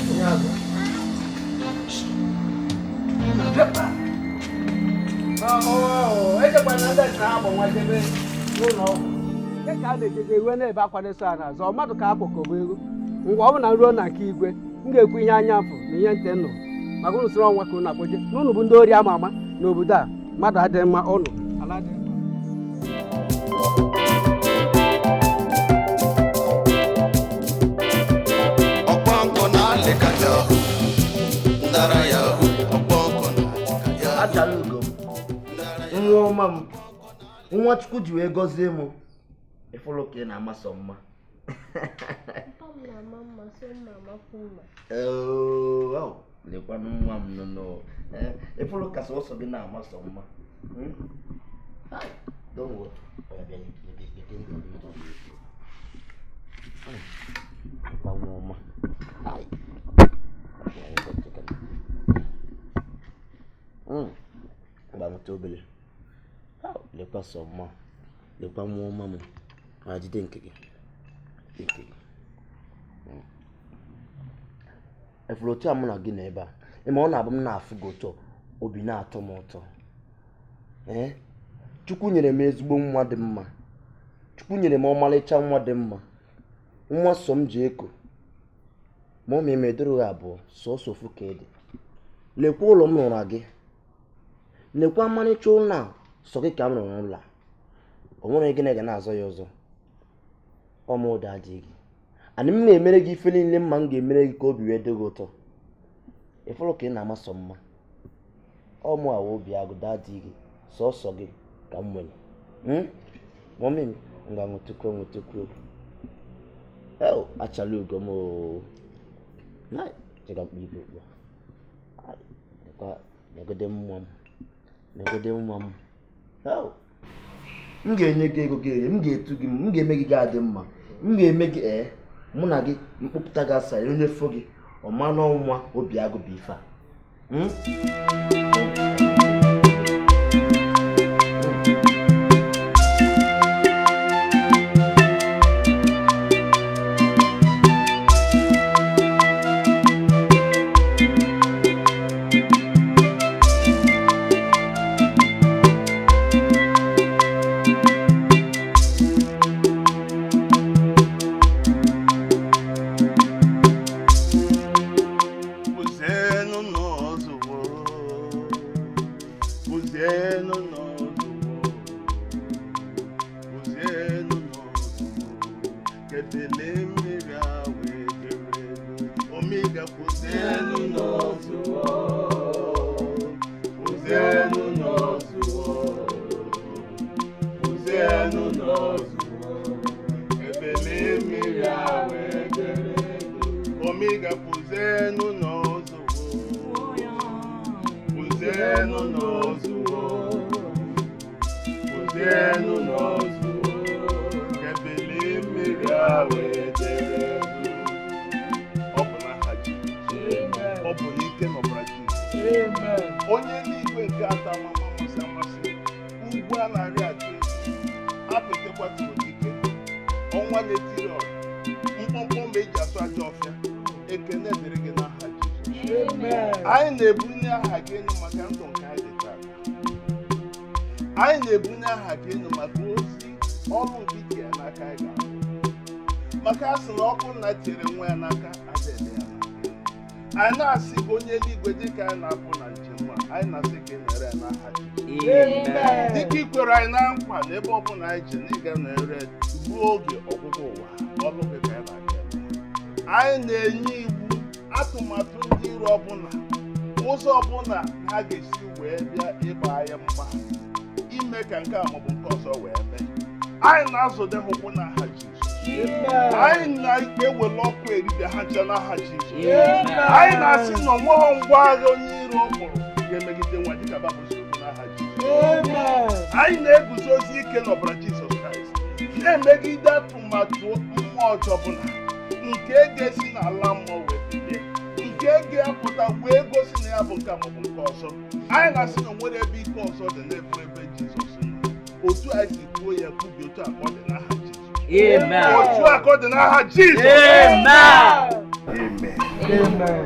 Echekwana ndị na-agbọ nwa jebe n'ụlọ ọgwụ. Nke ka a na-ejeje iwe na-ebe akwa na-eso a n'azụ, mmadụ ka akpọkọba ego. Ngwa ọ bụ na ruo na nke igwe, m ga-ekwu ihe anya mfụ na ihe ntị nụ. Maka unu soro ọnwa ka unu akpọje na unu bụ ndị ori ama ama n'obodo a, mmadụ adịghị mma ụnụ. Ala dị mma. Ọkpọnkọ na-alịka yahoo, ndara yahoo, ọkpọnkọ na-alịka yahoo. Achara ugo m, nwa ọma m, nwa Chukwu ji wee gọzie m, ịfụlụ ka ị na-amasọ mma. Lekwanụ nwa m nọ ịfụlụ ka sọsọ gị na-amasọ mma. Gbanweta obere lekwa sọ mma, lekwa nwa ọma m, ma jide nke gị. Efuru otu a mụ na gị nọ ebe a, ịma ọ na-abụ m na-afụ gị ụtọ, obi na-atọ m ụtọ. Ee, Chukwu nyere m ezigbo nwa dị mma. Chukwu nyere m ọmalịcha nwa dị mma. Nwa sọ m ji eko. Mọmị m edoro gị abụọ, sọsọ ofu ka ị dị. Lekwa ụlọ m rụrụ gị. Lekwa mmalịcha ụlọ a sọ gị ka m rụrụ ụlọ a. O nwere gị na ga na-azọ ya ọzọ. Ọ m ụda adịghị gị. Ana m na-emere gị ife niile mma m ga-emere gị ka obi wee dị gị ụtọ. Ịfụrụ ka ị na-amasọ mma. Ọ mụ awa obi agụ dadị gị sọsọ gị ka m nwere. Mọmị m ngwa nwetụkwuo nwetụkwuo. Eo achala ugo m oo. Nai chega mkpa igwe ugbu a. Lekwa negode nwa m. Negode nwa m. Eo m ga-enye gị ego gị eri, m ga-etu gị, m ga-eme gị ga-adị mma. M ga-eme gị mụ na gị mkpụpụta gị asa onye fo gị ọma n'ọnwa obi agụ bụ ife a. Onye n'igwe nke atọ amasị amasị ugwu a na-arị atụ apịtịkwa tụrụ dike ọnwa na-etiri ọra mkpọmkpọ ma eji asụ aja ọfịa. Ekene dịrị gị n'aha Jizọs. Anyị na-ebunye aha gị elu maka ndụ nke anyị dị taa. Anyị na-ebunye aha gị elu maka ozi ọrụ nke ike ya n'aka anyị ga-ahụ. Maka a sị na ọkụ nna tinyere nwa ya n'aka adịghị ya n'aka. Anyị na-asị gị onye eluigwe dịka anyị na-apụ na njem a, anyị na-asị ka ị nọrọ ya n'aha Jizọs. Dịka i kwere anyị na nkwa na ebe ọ bụla anyị je na ị ga-anọrọ ya ruo oge ọgwụgwụ ụwa, ọlụ gị ka anyị na-aga eme. Anyị na-enye iwu atụmatụ ndị iro ọbụla ụzọ ọbụla ha ga-esi wee bịa ịgba anyị mgba ime ka nke a maọbụ nke ọzọ wee mee. Anyị na-azụde ha ụkwụ n'aha Jizọs. Anyị na-ewele ọkụ eribịa ha ncha n'aha Jizọs. Anyị na-asị na onweghị ngwa agha onye iro kpụrụ ga-emegide nwa dịka Baịbụl si okwu n'aha Jizọs. Anyị na-eguzosi ike n'ọbara Jizọs Kraịst na-emegide atụmatụ mmụọ ọjọọ ọbụla nke ga-esi n'ala mmụọ wee bilie, nke ga-apụta wee gosi na ya bụ nke maọbụ nke ọzọ. Anyị na-asị na onwere ebe ike ọzọ dị n'ebe ebe Jizọs nọ. Otu anyị si kwuo ya kwubi otu a ka ọ dị n'aha Jizọs. Otu a ka ọ dị n'aha Jizọs. Amen. Amen.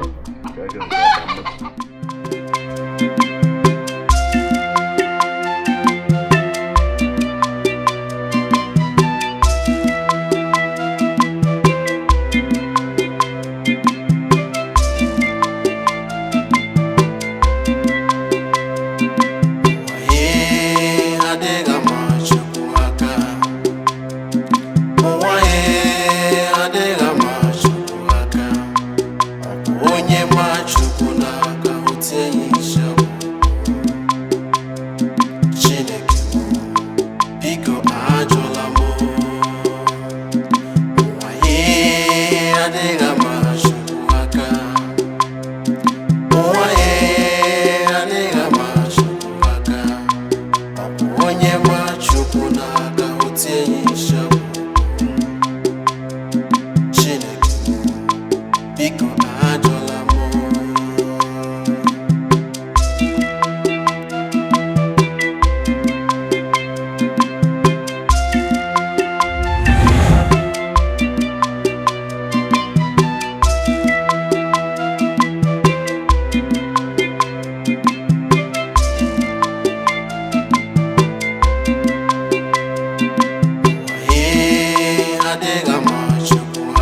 Adịghị ama Chukwu.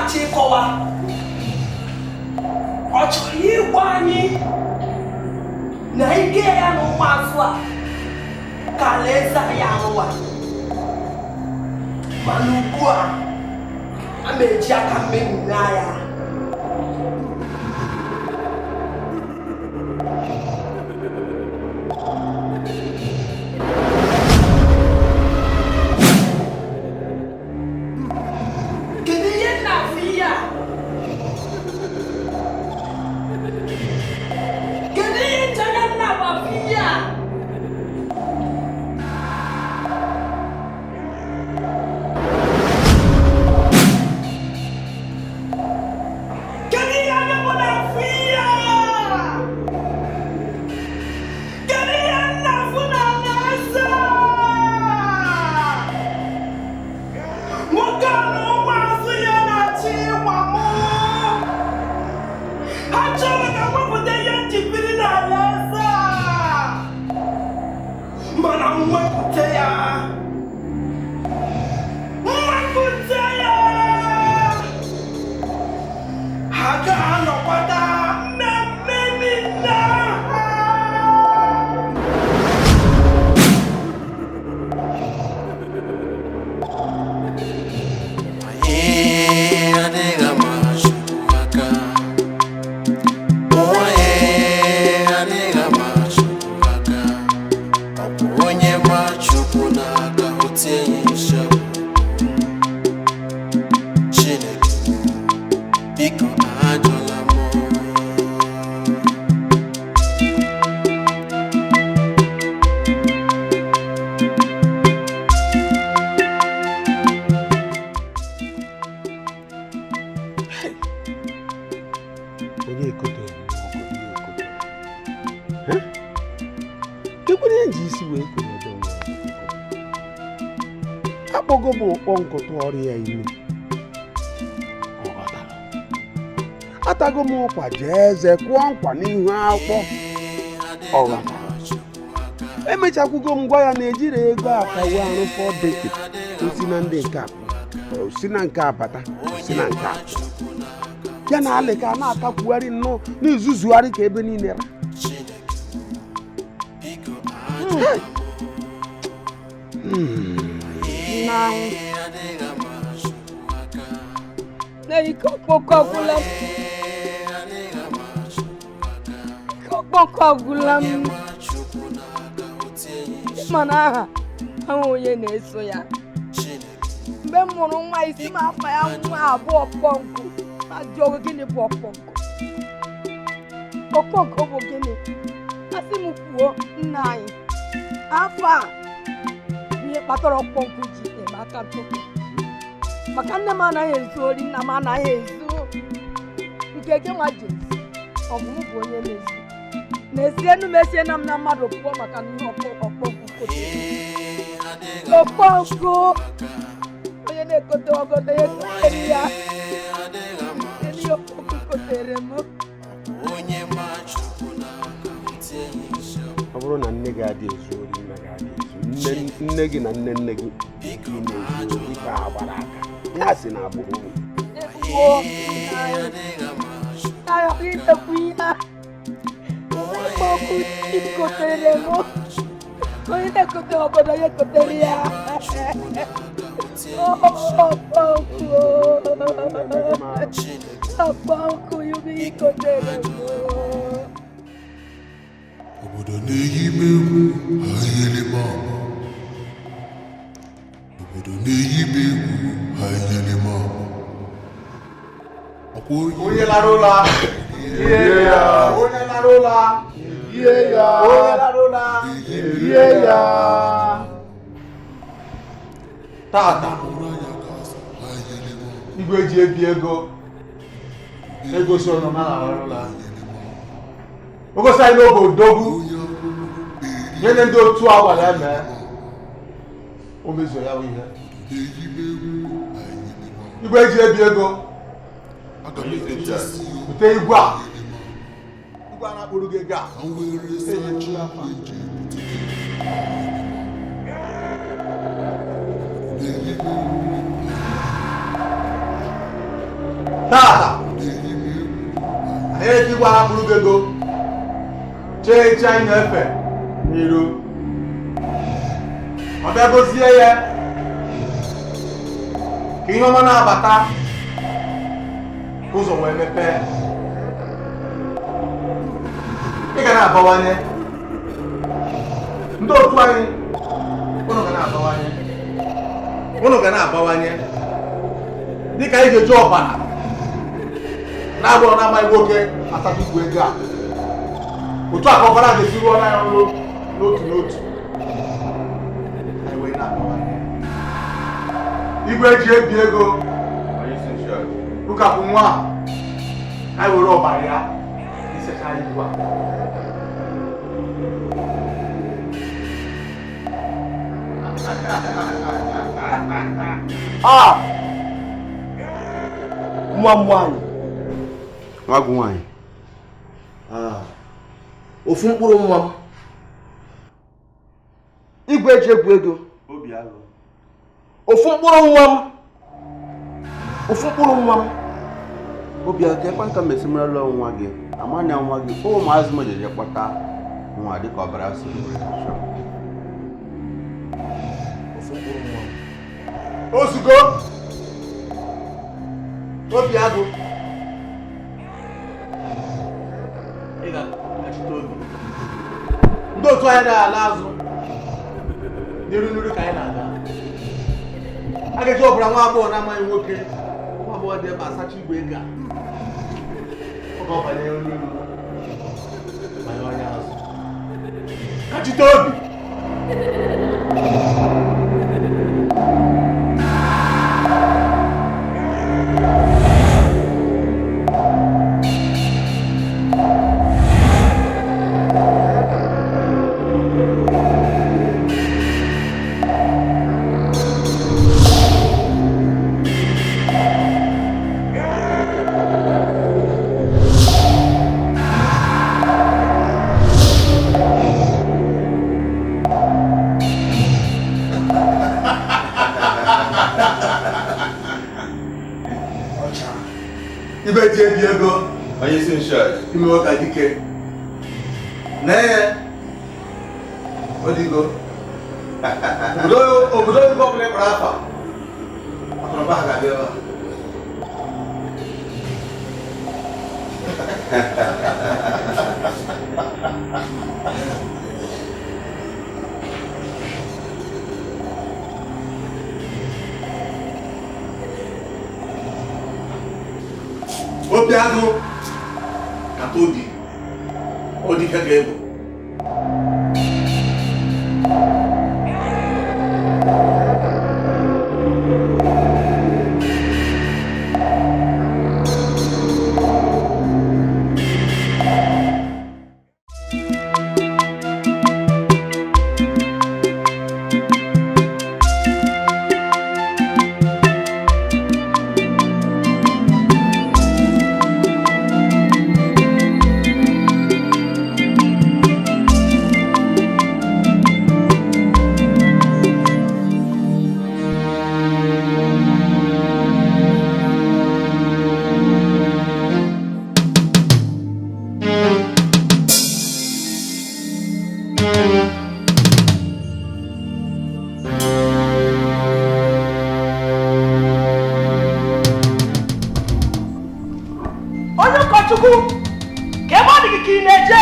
na-achọ ịkọwa? Ọ chọrọ ịgwa anyị na ike ya na ụmụazụ a ka alaeze anyị arụwa. Mana ugbu a, a ma-eji aka mmemina ya. Kedu ihe m na-afụ ihe a? Kedu ihe nchanya m na-afụ ihe a? Kedu ihe anya m na-afụ ihe a? Kedu ihe m na-afụ n'alaeze a? Nwoke a na ụmụazụ ya na-achọ ịgwa mụ. Ha chọrọ ka m wepụta ihe njibiri n'alaeze a. Mana m wepụta ya. M wepụta ya. Ha ga-anọkwata mmemme niile ha. Anyị adịghị ama Chukwu aka. Ụwa anyị adịghị ama Chukwu aka. Ọ bụ onye gba Chukwu n'aka o tie ya ịsha. Chineke, biko ajụla m. Onye ekotere m ọgụ, onye ekotere. Kekwere ihe nji isi wee konye ebe nwa akpọgo m ụkpọ nkụtụ ọrịa ya ime. Ọ ghọtara. Atago m ụkwa jee eze kụọ nkwa n'ihu akpọ. Ọ ghọtara. Emechakwugo m gwa ya na ejiri ego akawo arụ fọdeki osi na ndị nke a pụọ, osi na nke abata, osi na nke a pụọ. Ya na alịka na-atakwugharị nnọọ na-ezuzugharị ka ebe niile ra. Hey! Nna anyị. Na ike ọkpọkọ agwụla m. Ike ọkpọkọ agwụla m. Ịma na aha ahụ onye na-eso ya. Mgbe m mụrụ nwa isi m afa ya nwa abụọ ọkpọnkụ. Ma jụọ gị, gịnị bụ ọkpọnkụ? Ọkpọnkụ bụ gịnị? Asị m kwuo nna anyị. Afọ a bụ ihe kpatara ọkpọnkụ ji eme aka ntụtụ. Maka nne m anaghị ezu ori, nna m anaghị ezu. Nke gị nwa ji ezu, ọ bụ mụ bụ onye na-ezu. N'ezie enu m esie na m na mmadụ pụọ maka na ihe ọkpọnkụ kotere. Ọkpọnkụ onye na-ekote ọgọdọ ya ekotere ya. Elu ihe ọkpọnkụ kotere m. Onye ma Chukwu n'aka o tie ya ịsha. Ọ bụrụ na nne gị adịghị ezu ori, nna gị adịghị ezu, nne gị na nne nne gị ị na-ezu ori ka ha gbara aka ya si na agbụrụ unu. Ekwuo nna anyị. Anyị ekwu ihe a. Ọkpọnkụ ikotere m. Onye na-ekote ọgọdọ ya ekotere ya. Ọkpọnkụ. Ọkpọnkụ yubi ikotere m. Obodo na-eyi m egwu ha yiri m ama. Obodo na-eyi m egwu ha yiri m ama. Ọkwa Onye lara ụla Rie ya. Onye lara ụla Rie ya. Onye lara ụla Rie ya. Tata igwe ji ebi ego egosi ọnụ na lara ụla. O gosi anyị n'oge odogwu nye ndị otu a gwara eme o mezuo ya bụ ihe. Igwe ji ebi ego bute igwe a igwe a na-akpụrụ gị ego a. Tata anyị ejikwa hapụrụ gị ego chee echi anyị na-efe n'iru ọ bịa gozie ya ka ihe ọma na-abata ụzọ wee mepee. Ị ga na-abawanye ndị otu anyị, ụnụ ga na-abawanye, ụnụ ga na-abawanye dịka anyị ga-eji ọbara na-abụọ na-amaghị nwoke asatọ igwe ego a, otu a ka ọbara ga-esi ruo n'anya ọrụ n'otu n'otu. Anyị wee na-abawanye. Igwe ji ebi ego rukapụ nwa a, anyị were ọbara ya isecha igwe a. Ah! Nwa m nwaanyị. Nwa gị nwaanyị. Ofu mkpụrụ nwa m. Igwe eji egwu ego. Obi agụ. Ofu mkpụrụ nwa m. Ofu mkpụrụ nwa m. Obi agụ, ekwe nka mesi merela nwa gị. Amanya nwa gị, ụmụazị m jeje kpọta nwa dịka ọbara si were chọọ. Ofu mkpụrụ nwa m. Ozugo. Obi agụ. Ị ga-achịta obi. Ndị otu anyị na-ala azụ n'iru n'iru ka anyị na-aga. A ga-eji ọbara nwa agbọghọ na-amaghị nwoke, nwa agbọghọ dị ebe asacha igwe ego a. Ọ ga-abanye n'iru banye onye azụ. Kachite obi. Ibe ji ebi ego. Onye isi nshọt. Ime nwoke dike. Nee. Odigo. Obodo oyibo ọbụla ịkpọrọ afa. Akụnụba ha ga-abịa ebe a. Obi agụ kata obi odike ga-ebu. Onye ụkọchukwu, ka ebe ọ dị gị ka ị na-eje,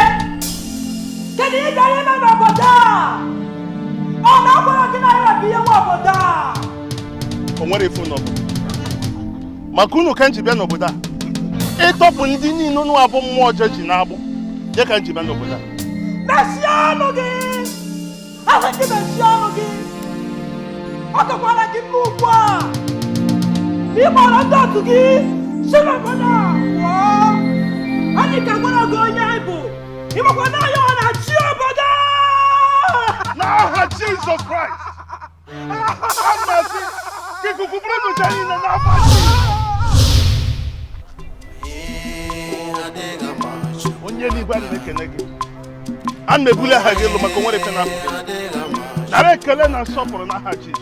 kedu ihe gara ime n'obodo a? Ọ na-agwara gị na ya bụ ihe nwe obodo a? O nwere ifu n'obodo maka unu ka m ji bịa n'obodo a ịtọpụ ndị niile unu abụ mmụọ ọjọọ ji na-agbụ ya ka m ji bịa n'obodo a. Mechie ọnụ gị! Asị gị mechie ọnụ gị! Ọ kakwara gị mma ugbu a na ị gbara ndị otu gị si n'obodo a pụọ. Anyị ka gwara gị onye anyị bụ, ịmakwa na anyị ọ na-achị obodo a! N'aha Jizọs Kraịst, a na-asị ka ikuku bụrụ n'ụcha niile n'afọ onye eluigwe anyị na-ekene gị. A na-ebuli aha gị elu maka onwere ife na-apụ gị. Nara ekele na nsọpụrụ n'aha Jizọs.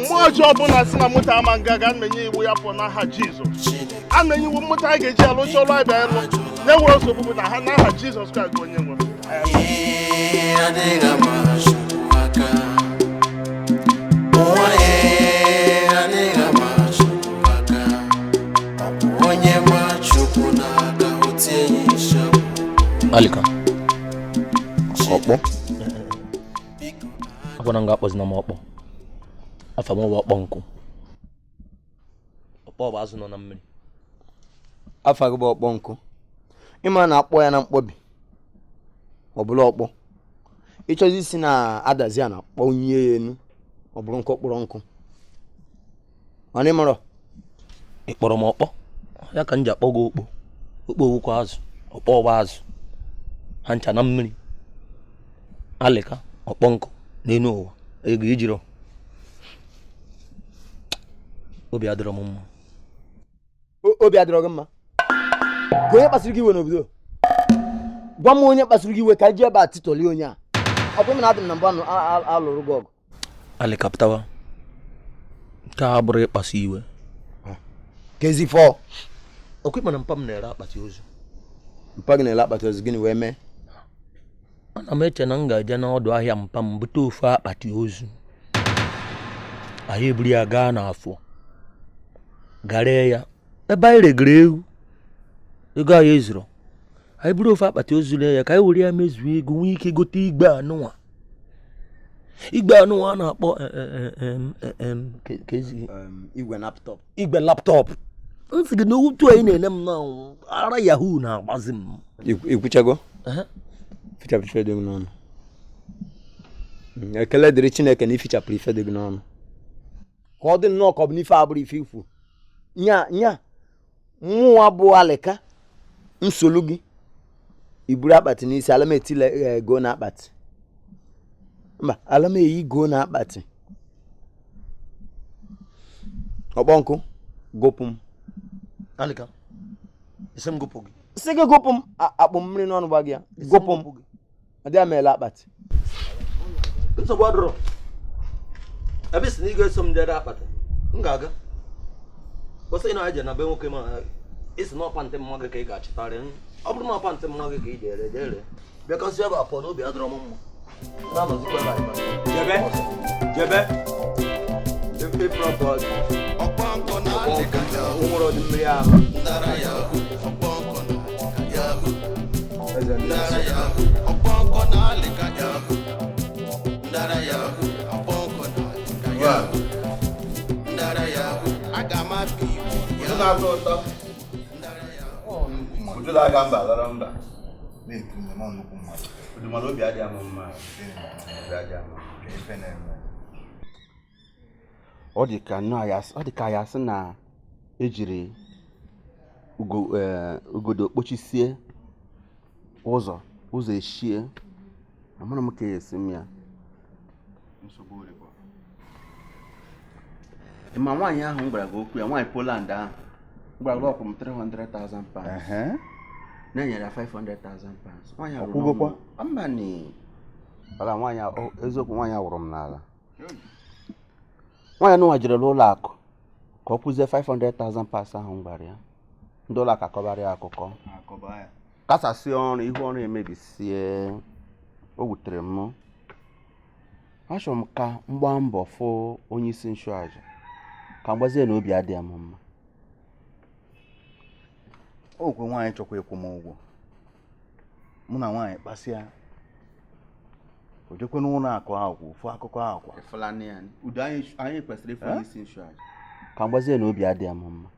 Mmụọ ọjọọ ọbụla si na moto ama nga ga na-enye iwu ya pụọ n'aha Jizọs. A na-enye iwu moto anyị ga-eji alụcha ọrụ anyị bịa ịlụ na-enwere nsogbu bụ na ha n'aha Jizọs Kraịst bụ onye nwe. Adịghị ama Chukwu aka. Ụwa adịghị ama Chukwu aka. Ọ bụ onye ma Chukwu n'aka o tie ya ịsha. Alika. Ọkpọ. Akwana nga akpọzina m ọkpọ. Afa m bụ ọkpọ nkụ. Ọkpọ bụ azụ nọ na mmiri. Afa gị bụ ọkpọ nkụ. Ịma na akpọ ya na mkpọbi ọ bụla ọkpọ. Ịchọzi isi na adazi a na kpọnye ya enu ọ bụrụ nkụ kpọrọ nkụ. Mana ị marọ? Ị kpọrọ m ọkpọ ya ka m ji akpọ gị okpo. Okpo wụkwa azụ, ọkpọ bụ azụ. Ha ncha na mmiri. Alika ọkpọ nkụ n'enu ụwa ego ijiro. Obi adịrọ m mma. Obi adịrọ gị mma? Ka onye kpasuru gị iwe n'obodo? Gwa m onye kpasuru gị iwe ka ji ebe a titọlie onye a. Ọ bụ na adị m na mbụ alụrụ gị ọgụ. Alika pụtawa. Nke a bụrụ ịkpasu iwe. Kezi fọ. Ọkwa ịma na mpa m na-ere akpati ozu. Mpa gị na-ere akpati ozu gịnị wee mee? Ana m eche na m ga-eje n'ọdụ ahịa mpa m bute ofu akpati ozu. Anyị eburu ya gaa n'afọ. Garee ya. Ebe anyị regere ewu. Ego anyị ezuru. Anyị buru ofu akpati ozu ree ya ka anyị were ya mezuo ego nwee ike gote igbe anụnwa. Igbe anụnwa a na-akpọ igwe laptọp. Igwe laptọp. Nsị gị na otu anyị na-ene m na ara yahoo na-agbazi m. Ikwuchago? Fichapụ ife dị gị n'ọnụ. Ekele dịrị Chineke na ifichapụrụ ife dị gị n'ọnụ. Ka ọ dị nnọọ ka ọ bụ n'ife abụrụ ife ikwu. Nya nya mmụọ bụ Alika nsolu gị iburu akpati n'isi ala m etile ego na akpati. Mba, ala m eyi go na akpati. Ọkpọ nkụ gụpụ m. Alika, isi m gụpụ gị. Sị gị gụpụ m akpụ mmiri n'ọnụ gba gị ya. Gụpụ m. Adịghị m ele akpati. Nsogbu adịrọ. Ebe si na ị ga-eso m jere akpati, m ga-aga. Kwụsị na eje na be nwoke ma isi na ọpa ntị mma gị ka ị ga-achịtarị. Ọ bụrụ na ọpa ntị mma gị ka ị jere jere. Bịakọsị ebe a pụọ n'obi adịrọ m mma. Na-anọzikwa ebe anyị. Jebe. Jebe. Efe prọpọd. Nwere ọdị mmiri ahụ. Na-atọ ụtọ. Uju na-aga mba lọrọ mba. Uju mana obi adịghị m mma. Ọ dị ka ọ dị ka ya sị na ejiri ugodo kpochisie ụzọ ụzọ eshie. Amara m ka esi m ya. Ma nwaanyị ahụ m gwara gị okwu ya, nwaanyị Poland ahụ m gwara gị ọkwụ m 300,000 pounds. Na-enyere ya 500,000 pounds. Nwaanyị ahụ Ọkwụgokwa? Mba ni. Ala nwaanyị eziokwu nwaanyị wụrụ m n'ala. Nwaanyị nụnwa jere n'ụlọ akụ ka ọ kwụzie 500,000 pounds ahụ m gwara ya. Ndị ụlọ akụ akọbara ya akụkọ. Kasasị ọrụ ihu ọrụ emebisie. O wutere m. Achọrọ m ka m gbaa mbọ fụ onye isi nchụaja. Ka m gbazie na obi adịghị m mma. Okwe nwaanyị chọkwa ịkwụ m ụgwọ. Mụ na nwaanyị kpasịa. O jekwe n'ụlọ akụ ahụ ofu akụkọ akwa. Udo anyị kwesịrị ịfụ onye isi nchụaja. Ka m gbazie na obi adịghị m mma.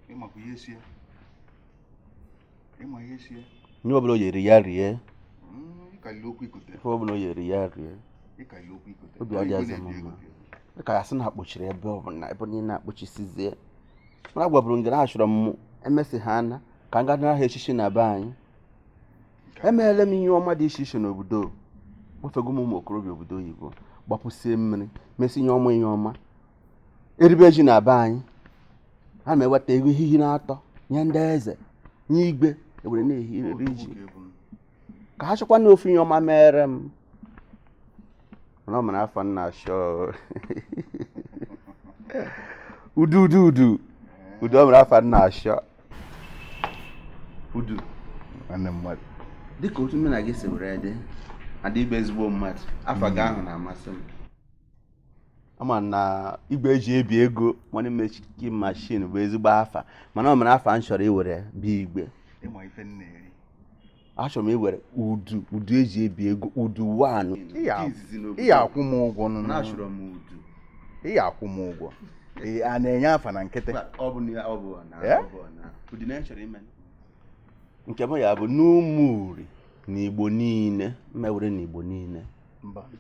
Ịmakwa ihe sie. Ịma ihe sie. Ihe ọbụla o yeri ya rie. Ịkalili okwu ikote. Ihe ọbụla o yeri ya rie. Ịkalili okwu ikote. Obi adịghị m mma. Dịka ya sị na akpọchiri ebe ọbụla ebe niile akpọchisizie. Mana gwaburu m gị na achọrọ m emesi ha ana ka m gaa nara ha echichi na be anyị. Emeela m ihe ọma dị iche iche n'obodo. Kpọfego m ụmụ okorobịa obodo oyibo, gbapụsie mmiri, mesi ihe ọma ihe ọma. Eribe ji na be anyị. Ha na-eweta ego ehihi na-atọ nye ndị eze, nye igwe ewere na-ehi eri ji. Ka ha chọkwa na ofu ihe ọma mere m. Mana ọ mara afa nna achọ. Udu udu udu. Udu ọ mara afa nna achọ. Udu. Nwanne mmadụ. Dịka otu mụ na gị si were dị, adị ịbụ ezigbo mmadụ. Afa gị ahụ na-amasị m. Ama na igwe eji ebi ego money making machine bụ ezigbo afa, mana ọ mere afa m chọrọ iwere bụ igwe. Ịma ife m na-eri. Achọrọ m iwere udu udu eji ebi ego udu 1. Ị akwụ m ụgwọ nụ. Na achọrọ m udu. Ị akwụ m ụgwọ. Ee, a na-enye afa na nkịtị. Ọ bụ na ọ bụ na ọ bụ na udu na chọrọ ime. Nke m ya bụ n'Ụmụuri na Igbo niile, mmewere na Igbo niile.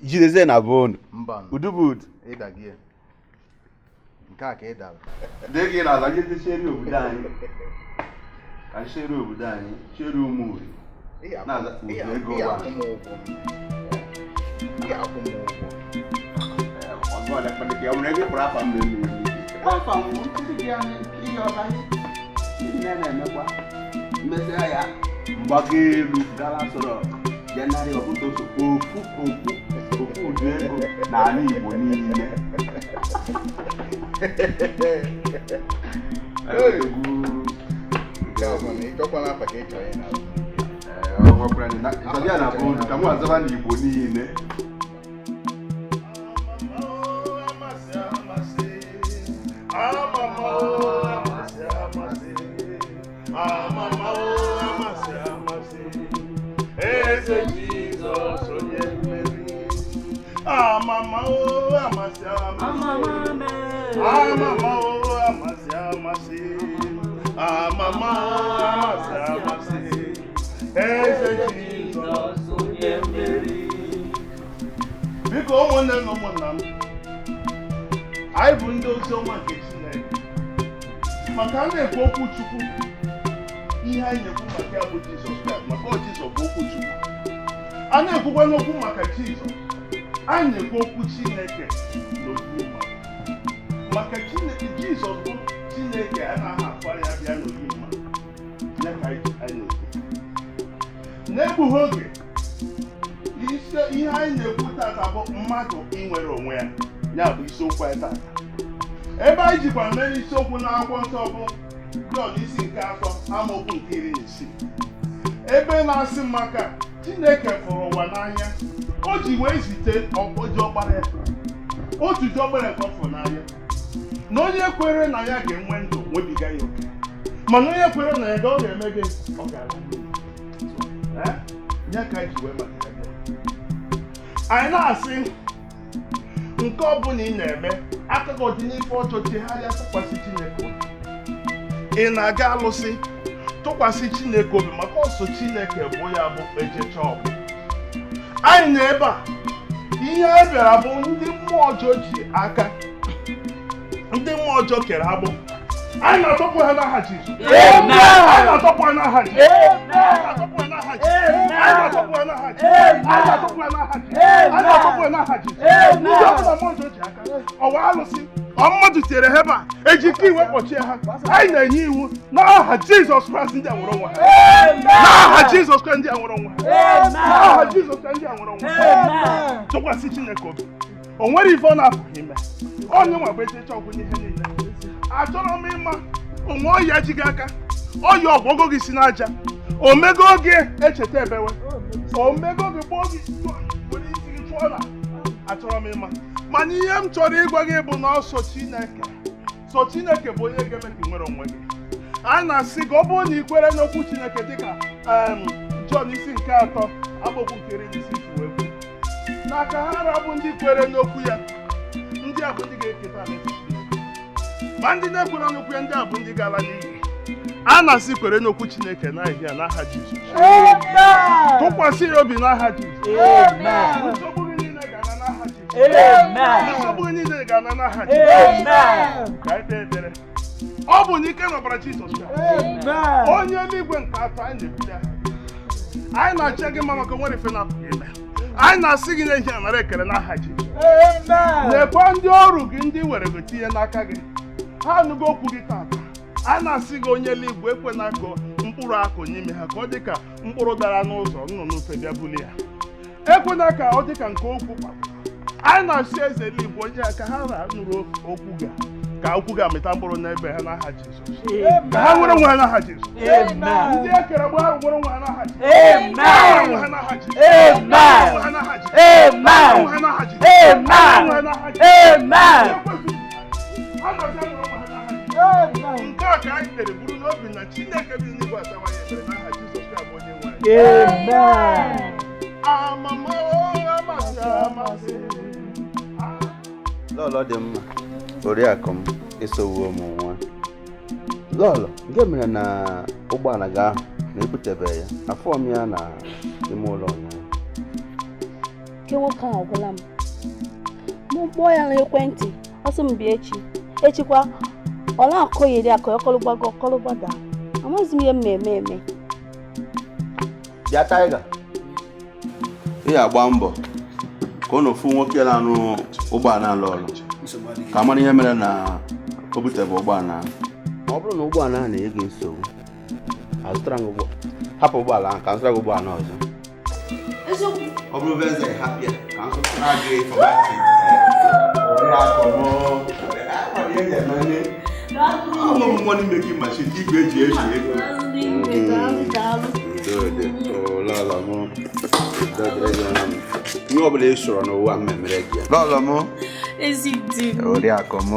Jidezie na bonu. Udu bụ udu. Ịda gị. Nke a ka ị dara. Dị gị na-aza gị chere obodo anyị. Ka anyị chere obodo anyị, chere Ụmụuri. Na-aza udu ego wa. Ị akwụ m ụgwọ. Ọzọ ọ na-ekpe dị ka ya nwere ego ịkpọrọ afa m na-eme eme. Afa m ndị gị anyị ihe ọba ihe na-emekwa. Mmesịa ya mgbago elu gara sọrọ jenarị ọkụtụ ofu ofu ofu udu ego n'ala Igbo niile. Nke a bụ na ịchọkwana afa ka ị chọrọ ịna. Ịzọbịa na bụ ka mụ azaba n'Igbo niile. Eze Jizọs onye mmeri. Amama o amasị amasị. Amama o amasị amasị. Amama o amasị amasị. Eze Jizọs onye mmeri. Biko ụmụnne na ụmụnna m, anyị bụ ndị ozi ọma nke Chineke. Maka a na-ekwu okwu Chukwu, ihe anyị na-ekwu maka ya bụ Jizọs Kraịst, maka ọ Jizọs bụ okwu Chukwu. A na-ekwukwa n'okwu maka Jizọs, anyị na-ekwu okwu Chineke n'obi mmadụ. Maka Chineke, Jizọs bụ Chineke anaghị akpara ya bịa n'obi mmadụ. Ya ka anyị na-ekwu. N'egbughị oge, ihe anyị na-ekwu tata bụ mmadụ inwere onwe ya. Ya bụ isiokwu anyị tata. Ebe anyị jikwa mere isiokwu n'akwụkwọ nsọ bụ Jọn isi nke 3 amaokwu nke 16. Ebe na-asị maka Chineke fụrụ ụwa n'anya, o ji wee zite oji ọkpara ya. Otu ji ọkpara nke ọ fụrụ n'anya. Na onye kwere na ya ga-enwe ndụ nwebiga ya oke. Mana onye kwere na ya ga ọ ga-eme gị, ọ ga-ala n'iyi. Ya ka anyị ji wee maka ya. Anyị na-asị nke ọ bụla ị na-eme, aka gị ọ dị n'ife ọjọọ, chegharịa tụkwasị Chineke obi. Ị na-aga alụsị, tụkwasị Chineke obi, maka ọsọ Chineke bụ ya bụ ejecha ọgụ. Anyị nọ ebe a, ihe a bịara bụ ndị mmụọ ọjọọ ji aka, ndị mmụọ ọjọọ kere agbụ. Anyị na-atọpụ ha n'aha Jizọs. Anyị na-atọpụ ha n'aha Jizọs. Anyị na-atọpụ ha n'aha Jizọs. Anyị na-atọpụ ha n'aha Jizọs. Anyị na-atọpụ ha n'aha Jizọs. Anyị na-atọpụ ha n'aha Jizọs. Ndị ọbụla mmụọ ọjọọ ji aka, ọwa alụsị, ọ mmadụ tinyere ha ebe a, eji ike iwe kpọchie ha. Anyị na-enye iwu n'aha Jizọs Kraịst ndị a nwere onwe ha. N'aha Jizọs Kraịst ndị a nwere onwe ha. N'aha Jizọs Kraịst ndị a nwere onwe ha. Tụkwasị Chineke obi. O nwere ife ọ na-apụghị ime. Onye nwa bụ echecha ọgwụ n'ihe niile. Achọrọ m ịma onwe ọya ji gị aka, ọya ọgwụgwọ gị si n'aja, omego gị echeta ebewe, omego gị gboo gị were isi gị chụọ na. Achọrọ m ịma, mana ihe m chọrọ ịgwa gị bụ na ọsọ Chineke, sọ Chineke bụ onye ga-eme ka ị nwere onwe gị. A na-asị gị ọ bụrụ na ị kwere n'okwu Chineke dịka Jọn isi nke 3 amaokwu nke 16 wee kwu, n'aka ha rabụ ndị kwere n'okwu ya, ndị a bụ ndị ga-eketa alaeze Chineke. Ma ndị na-ekwere n'okwu ya, ndị a bụ ndị ga-ala n'iyi. A na-asị kwere n'okwu Chineke n'ahịa n'aha Jizọs. Tụkwasị ya obi n'aha Jizọs. Nsogbu gị niile ga-ana n'aha Jizọs. Nsogbu gị niile ga-ana n'aha Jizọs. Ka anyị kpee ekpere. Ọ bụ n'ike na ọbara Jizọs Kraịst. Onye eluigwe nke atọ anyị na-ebuli aha. Anyị na-achọ gị mma maka nwere ife na-apụghị ime. Anyị na-asị gị n'ehihie anara ekele n'aha Jizọs. Lekwa ndị ọrụ gị ndị were gị tinye n'aka gị. Ha anụgo okwu gị tata. A na-asị gị onye eluigwe ekwena ka mkpụrụ akụ n'ime ha ka ọ dị ka mkpụrụ dara n'ụzọ nnụnụ ufe bịa bulie ya. Ekwena ka ọ dị ka nke okwu kpakpuru. Anyị na-asị eze eluigwe onye a ka ha nụrụ okwu gị, ka okwu gị amịta mkpụrụ n'ebe ha n'aha Jizọs. Ka ha nwere onwe ha n'aha Jizọs. Ndị e kere gbaa nwere onwe ha n'aha Jizọs. Nwere onwe ha n'aha Jizọs. Nwere onwe ha n'aha Jizọs. Nwere onwe ha n'aha Jizọs. Nwere onwe ha n'aha Jizọs. Ha na-aza nwere onwe ha n'aha Jizọs. Nke a ka anyị kpere buru n'obi na Chineke bi n'igwe asawa ya ekpere n'aha Jizọs Kraịst bụ onye nwe anyị. Amama amasị amasị. Lọlọ dị mma, oriakụ m esowuo m nwa. Lọlọ, nke mere na ụgbọala gị ahụ na-ebutebe ya, afọ m ya na ime ụlọ ụnyaahụ. Nke nwoke ahụ agwụla m. Mụ kpọọ ya n'ekwentị, ọ sị m bịa echi. Echikwa, ọ na-akọgheri akọ, ọkọlụgbago ọkọlụgbada. Amaghịzi m ihe m na-eme eme. Bịa Tiger. Ị ga-agba mbọ ka ọ na ofu nwoke na-arụ ụgbọala Lọlọ ka mara ihe mere na o butebe ụgbọala ahụ. Ọ bụrụ na ụgbọala ahụ na-enye gị nsogbu, azụtara m ụgbọ, hapụ ụgbọala ahụ ka m zụtara gị ụgbọala ọzọ. Ọ bụrụ eze hapụ ya ka m zụtara gị fọmatị. Ọ bụ money making machine, igwe eji eji ego. Lọlọ m, ihe ọ bụla ị chọrọ n'ụwa m emere gị ya. Lọlọ m, Ezi di m. Oriakụ m.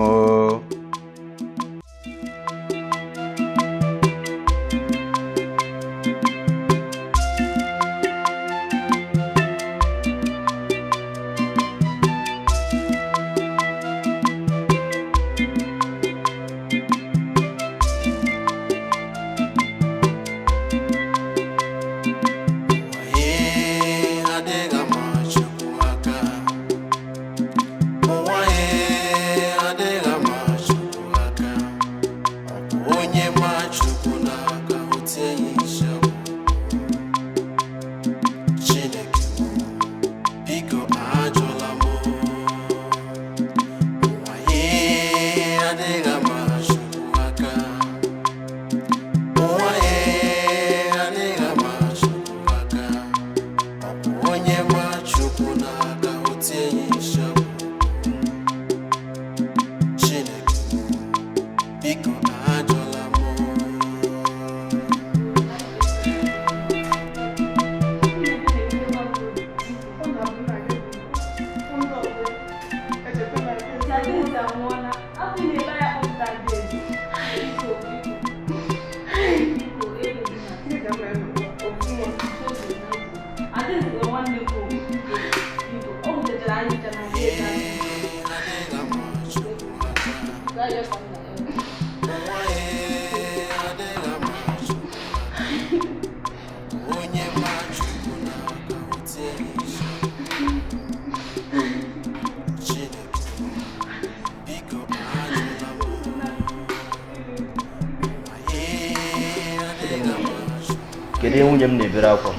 Kedu ihe nwunye m na-ebere akwa?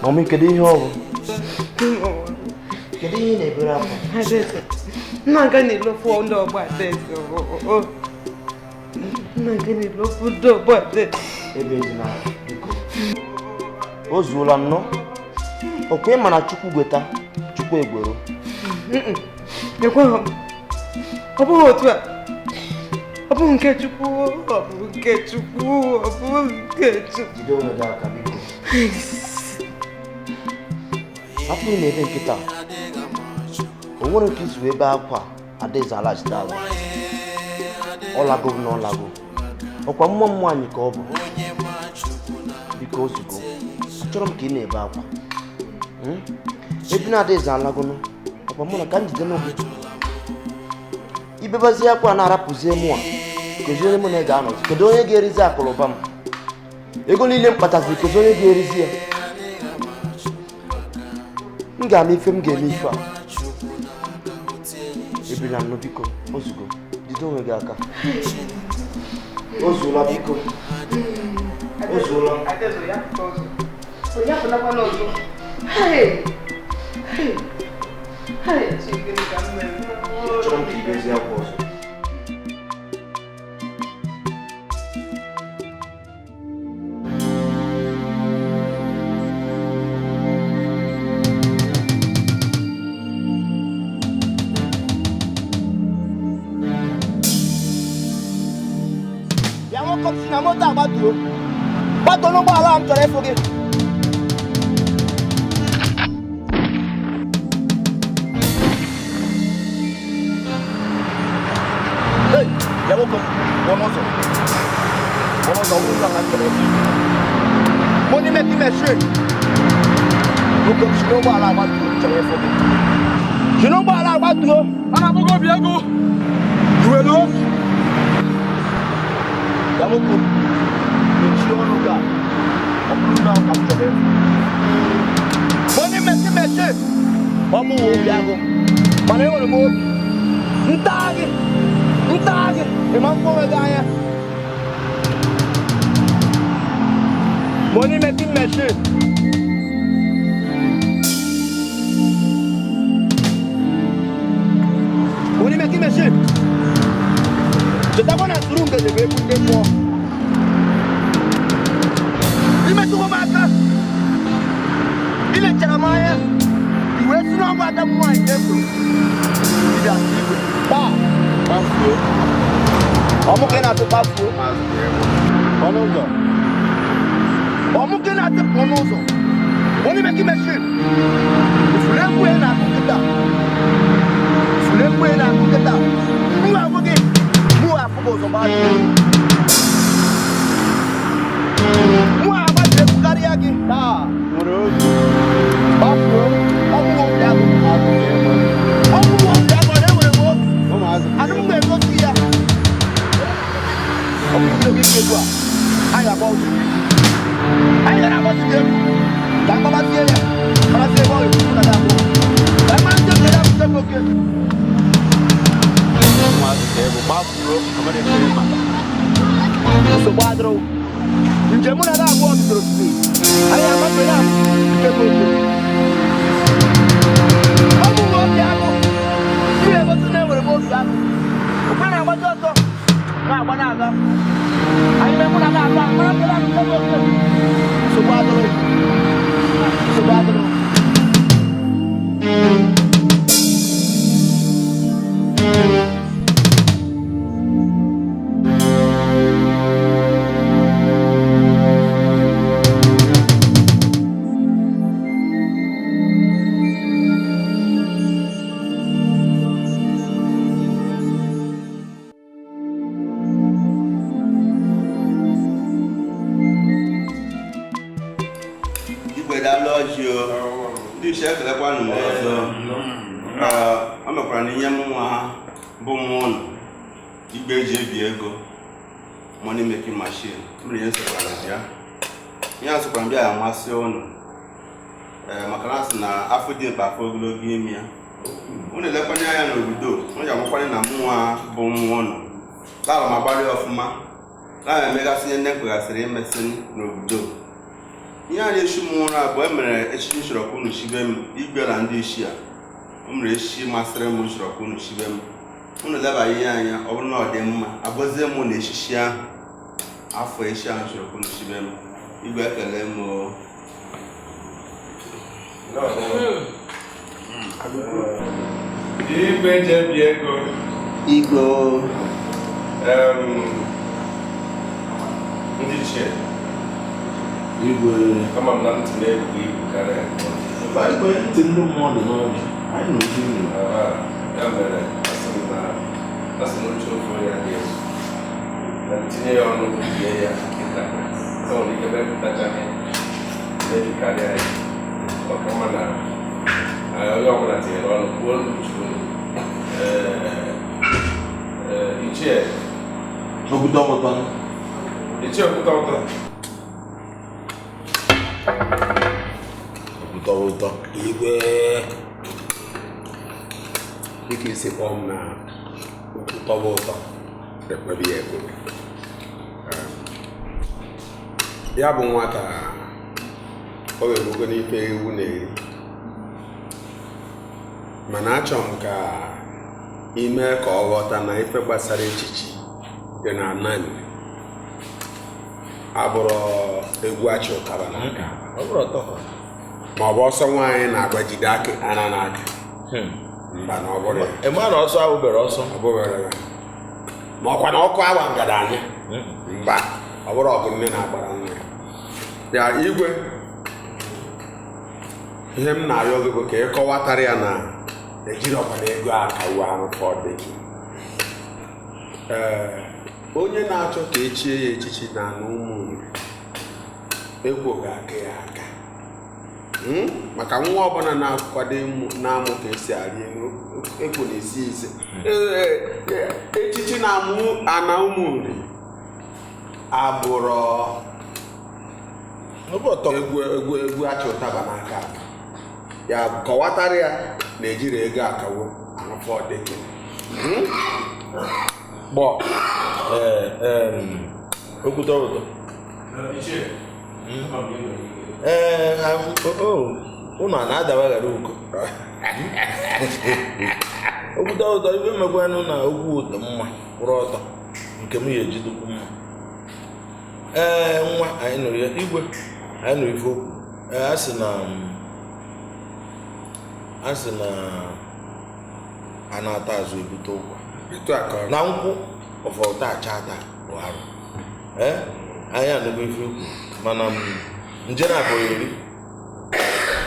Mami, kedu ihe ọ bụ? Kedu ihe ị na-ebere akwa? Nna na-elofu ndị ọgbọ Adaeze. Nna na-elofu ndị ọgbọ Adaeze. Ebe ezina, biko. O zuola nnọọ. Ọkwa ị ma na Chukwu gweta, Chukwu egwero. Ekweghị m. Ọ bụghị otu a. Ọ bụ nke Chukwu, ọ bụ nke Chukwu, ọ bụ nke Chukwu. Jide onwe gị aka biko. Hapụ na ebe nkịta. O nwere ka izu ebe akwa Adaeze alaghachite azụ. Ọ lago na ọ lago. Ọkwa mmụọ mmụọ anyị ka ọ bụ. Biko ozugbo. Achọrọ m ka ị na-ebe akwa. Ebe na Adaeze alagonụ, ọkwa mụ na ka m jide n'oge. Ibebazie akwa na-arapụzie mụ a, kedu onye mụ na ị ga-anọzi? Kedu onye ga-erizi akụrụba m? Ego niile m kpataziri, kedu onye ga-erizi ya? M ga-ama ife m ga-eme ife a. Ebila nnụ biko, ozugbo. Jide onwe gị aka. O zuola biko. O zuola. Achọrọ m ka i bezie akwa ọzọ. Nwoke m si na moto agbatuo. Gbatuo n'ụgbọala m chọrọ ịfụ gị. Hey, ya nwoke m, pụọ n'ụzọ. Pụọ n'ụzọ, ọ bụrụ ụzọ ka m chọrọ ịfụ. Money making machine. Nwoke m si n'ụgbọala agbatuo, m chọrọ ịfụ gị. Si n'ụgbọala agbatuo. A na-akpọgo obi ego. Iwelu obi. Ya nwoke m, mechie ọnụ gị a. Ọ bụrụ na ọ ka m chọrọ ịfụ. Money making machine. Ọ mụ nwe obi agụ. Mana enwere m obi. Nta gị. Nta gị. Ị ma mkpọ onwe gị anya. Money making machine. Money making machine. Chetakwa na suru ngele bụ egwu ndị mmụọ. Imetụkwa m aka. Ilechara m anya. I wee si n'ọgwụ ada m nwaanyị na-ekwuru. Dibịa sị igwe. Taa. Kpafuo. Ọ mụ ka ị na-atụ kpafuo. Ọnụ ụzọ. Ọ mụ ka ị na-atụ pụọ n'ụzọ. Money making machine. Ifuru egwu ị na-akụ kịta. Ifuru egwu ị na-akụ kịta. Mụ afụ gị. Mụ afụ gị ụzọ gbaa gị. Mụ agbaji egwu karịa gị. Taa. Nwere obi. Gbafuo. Ọ mụ obi agụ. Ọ mụ obi agụ na enwere m obi. Anụ m ga-egosi ya. Ọ bụ ibido gị egwu a. Anyị ga-agba ụzọ. Anyị gara agbazi gị egwu. Ka mgbabazie ya. Mgbabazie ebe ọ ga-ekwu na ga-abụ. Ka mgbabazie ebe ya bụ oke. Ụmụazị ka egwu gbafuo. Amara ekpere ma. Nsogbu adịrọ. Njem mụ na ga abụọ bidoro tupu. Anyị agbafe ya nke bụ oke. Ọ bụ nwa obi agụ. Mmiri egosi na enwere m obi agụ. Okwe na-agbazi ọsọ. Na-agba na-aga. Anyị mee mụ na ga abụọ mara nke nke bụ oke. Nsogbu adịrọ. Nsogbu adịrọ. Igwe daalụ ọjị o. Ndị ichie ekelekwanụ m ọzọ. O mekwara na ihe m nwa bụ m ụnụ igwe eji ebi ego money making machine mere ihe sokwara bịa. Ihe a sokwara bịa ya amasị ụnụ. Maka na asị na afọ dị mkpa afọ ogologo ime ya. Unu elekwanye anya n'obodo, unu ji amakwanye na mụ nwa bụ nwa ụnụ. Lara m agbalị ọfụma. Lara m emegasị ihe nne kwegasịrị imesị n'obodo. Ihe a na-echu m ụra bụ e mere echichi m chọrọ ka unu chibe m igwe na ndị ichie a. O mere echichi masịrị m chọrọ ka unu chibe m. Unu leba ihe anya, ọ bụrụ na ọ dị mma, agọzie m na echichi ahụ. Afọ echi ahụ chọrọ ka unu chibe m. Igwe ekele m o. Igwe jebi ego. Igwe. Ndị ichie. Igwe. Ama m na ntị na-ebu ibu karịa. Igwe ntị ndị mmụọ dị n'ọnụ. Anyị na ozi ndụ. Ya mere, asị m na asị m uche ofe ya dị ezu. Na ntinye ya ọnụ bie ya kịta. E nwere ike mepụtachaghị mebikarịa ya. Ọ ka mma na onye ọbụla tinyere ọnụ kwuo n'uche unu. Ichie. Okwute ọkụtọ. Ichie okwute ọkụtọ. Okwute ọkụtọ. Igwe. Dịka isi kpọọ m na okwu tọba ụtọ ekwebe ya ekwebe. Ya bụ nwata o wegogo n'ife ewu na-eri, mana achọ m ka ime ka ọ ghọta na ife gbasara echichi dị na anani abụrụ egwu achị ụtaba n'aka ma ọ bụ ọsọ nwaanyị na-agbajide aka ara n'aka. Mba na ọ bụrụ ya. Ị ma na ọsọ ahụ bere ọsọ? Ọ bụbere ya. Ma ọkwa na ọkụ awa ngada anya. Mba, ọ bụrụ ọgụ nne na-agbara nwa ya. Igwe, ihe m na-arịọ gị bụ ka ị kọwatara ya na ejiri ọkwana ego akawo arụ fọdụ. Ee, onye na-achọ ka echie ya echichi na anụ ụmụ ekwo ga-aka ya aka, maka nwa ọbụla na-akwado na-amụ ka esi arị elu ekwo na-esi ise. Echichi na-amụ ana ụmụ nri abụrọ egwu egwu egwu achị ụtaba n'aka aka ya. Kọwatara ya na ejiri ego akawo arụfọdụ. Gbọ okwute ụtọ. Ee, ụnụ a na-adabaghara uko okwute ụtọ. Ibe mekwanụ na okwu ụtọ mma kwụrụ ọtọ nke m ya ejidokwu mma. Ee, nwa anyị nụrụ ya. Igwe, anyị nụrụ ife okwu. Ee, a sị na a na-ata azụ ebute ụkwa na nkwụ ọfọta acha ata bụ arụ. Ee, anyị anụgo ife okwu, mana nje na-abụghị eri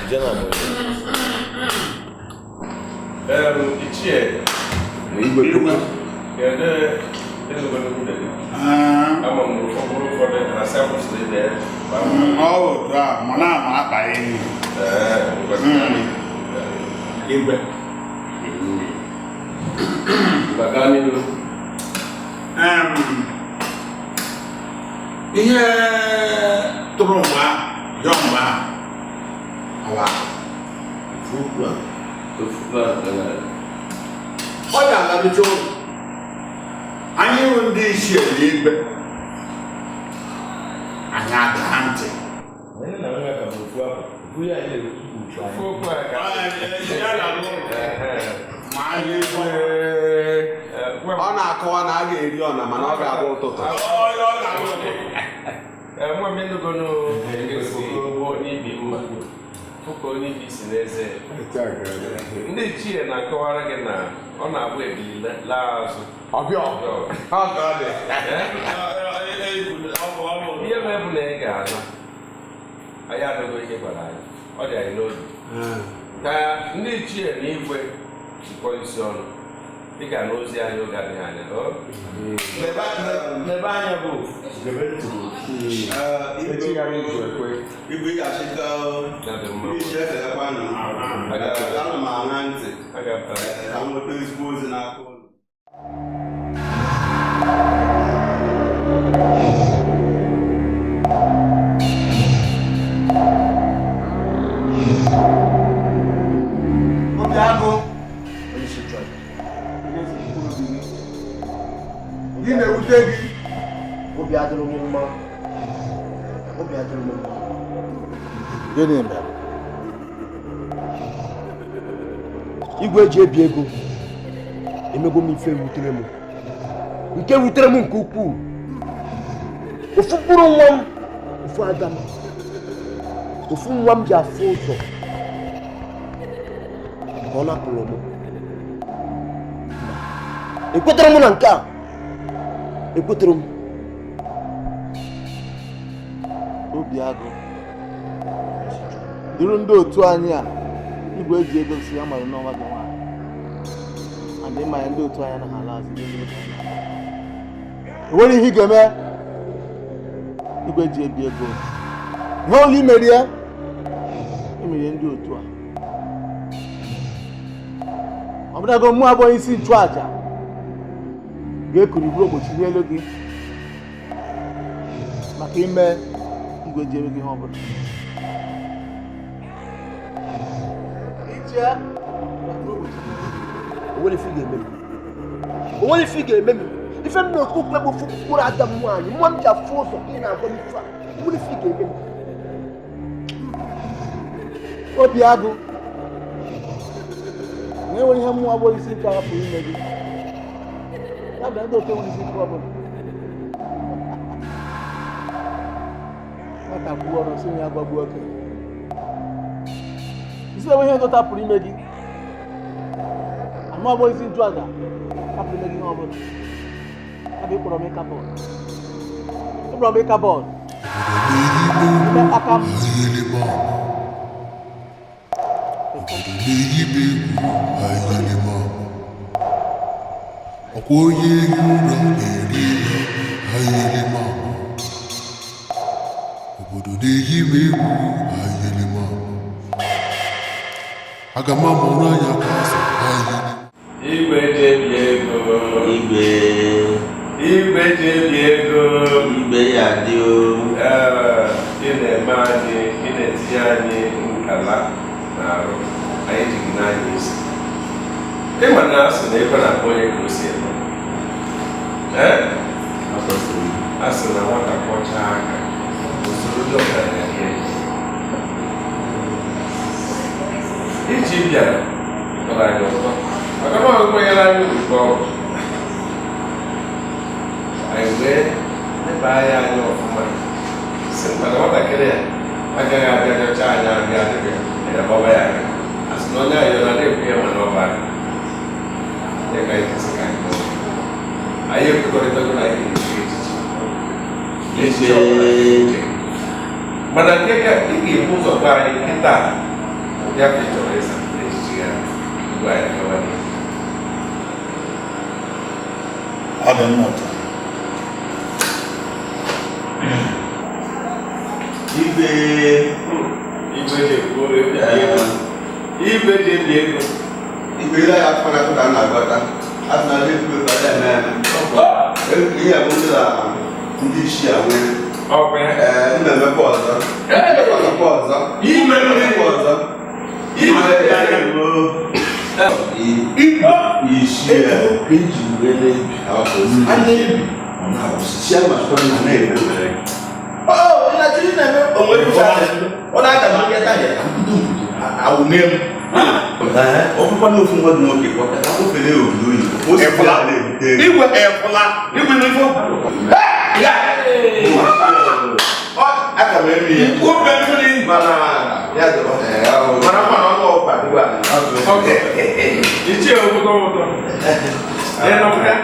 nje na-abụghị eri. Ichie, Igwe. Kedu ezigbo nwunye gị? Ama m na ụfọdụ ụfọdụ na-asị akwụsịrị ide. Ọ bụ otu a, ma na-ama akpa enyi. Igwe. Gaa n'ihu. Ihe tụrụ mgbe ahụ, yọ mgbe ahụ, ọwa. Ofu a. Ọ ga-alabicha ụlọ. Anyị bụ ndị ichie na igwe, anyị adaa ntị. Anyị na nwa ka bụ ofu afọ, ofu ya anyị na-ekwu. Ofu okwu a ka. Ma anyị Ọ na-akọwa na a ga-eri ọna, mana ọ ga-abụ ụtụtụ. Nwa m, ịnụgonu esi onye ibi mma fụ ka onye ibi si n'eze. Ndị ichie na-akọwara gị na ọ na-abụ ebili laa azụ. Ọbịa ọ ka ọ dị. Ihe mere bụ na ị ga-ala, anyị anụgo ihe gwara anyị, ọ dị anyị n'obi ka ndị ichie na igwe jikọọ isi ọnụ. Ị ga n'ozi anyị oge adịghị anya ọ? N'ebe anya bụ Igwe, ị ga-achịkọ ndị ichie ekelekwanụ. Ana m aṅa ntị ka m nweta ezigbo ozi n'aka ụnụ. Obi agụ gị na-ewute gị. Obi adịrị m mma, obi adịrị m mma. Gịnị mere? Igwe eji ebi ego emego m ife wutere m, nke wutere m nke ukwuu. Ofu mkpụrụ nwa m, ofu ada m, ofu nwa m ji afụ ụzọ ka ọ napụrụ m. Ekwetara m na nke a, ekwetara m. Obi agụ duru ndị otu anyị a, igwe eji ego si ya mara n'ọnwa gị nwaanyị and ịma ya, ndị otu anyị anaghị ala azụ. Enwere ihe ị ga-eme igwe ji ebi ego. Ihe olu imerie, emerie ndị otu a, ọ bụlago mụ abụghị isi nchụaja ga-ekuri buru ogbochi n'elu gị maka ime igwe ji ebe gị ihe ọbụla iche. Onwere ife ị ga-eme m, onwere ife ị ga-eme m. Ife m na-ekwu okwu bụ ofu mkpụrụ ada m nwaanyị, nwa m ji afụ ụzọ, ka ị na-agwa m ife a. Onwere ife ị ga-eme m. Obi agụ na enwere ihe mmụọ abụghị isi nke hapụrụ ime gị, ya bụ na ndị otu enwere isi nke ọbụla nwata kwuo ọnụ sị ya gwagbuo okenye isi. Enwe ihe ndọta pụrụ ime gị, anụ abụghị isi nchụaja hapụrụ ime gị ihe ọbụla. Ya bụ ịkpọrọ m ịkapụ. Abụrụ m ịka bọọlụ. Ime aka m. Ọkwa onye ehi ụra na-eri ihe ayịlịmama. Obodo na-eyi m egwu ayịlịmama. Aga m amụrụ anya ka azụ ayịlị. Igwe jebi ego. Igwe. Igwe jebi ego. Igwe ya dị o. Ị na-eme anyị, ị na-etinye anyị nkala n'arụ. Anyị ji gị n'anya isi. Ịma na asị na ekwe na-akpọ onye ka o si eme. A sị na nwata kwọchaa aka, usoro ndị ọgaranya rie. Iji bịara tọrọ anyị ụtọ maka na ọ kwenyere anyị uru ọgwụ. Anyị wee leba anya anyị ọfụma sị mba na nwatakịrị a agaghị abịa nyọcha anyị abịa adịghị anyị agbawa ya aka. A sị na onye ayọ na na-ekwu ya mana ọ bụ aka. Ya ka anyị jisi ka anyị kpọọ. Anyị ekwekọrịtago na anyị ga-echi echichi. Echichi ọbụla ga-eche. Mana nke ka ị ga-ebu ụzọ gwa anyị nkịta ya ka ị chọrọ ịza echichi ya tupu anyị gawa n'ihu. Ọ dị mma ụtọ. Igwe. Igwe na-ekwu Igwe ji ego. Igwe ile ya afọ na-akụ ka m na-agọta. Asị na ndị ekwu ekwu eme eme. Ihe bụ ndị na ndị isi a nwee. Ee, m na-emekwa ọzọ. Emekwa ọzọ. Emekwa ọzọ. Igwe ya ego. Isi ya. Eji uwe na-ebi. A na-ebi. Ọ na-awụsị. Ma sọ na na-eme. Oh, ị na-achọ ị na-eme onwe gị ọ na-aga ma nketa ya awụne m. Ọ bụkwa na ofu nwa gị nwoke kpọta ofele obodo oyibo. O si Ịfụla. ya na-ebute ego. Igwe ịfụla. Igwe n'ife. Aka m eme ihe. Obe mmiri. Mana ya dọrọ. Mana mmanụ ọnụ ọkpa dịgwa. Ichie obodo obodo. Ị nọ ya?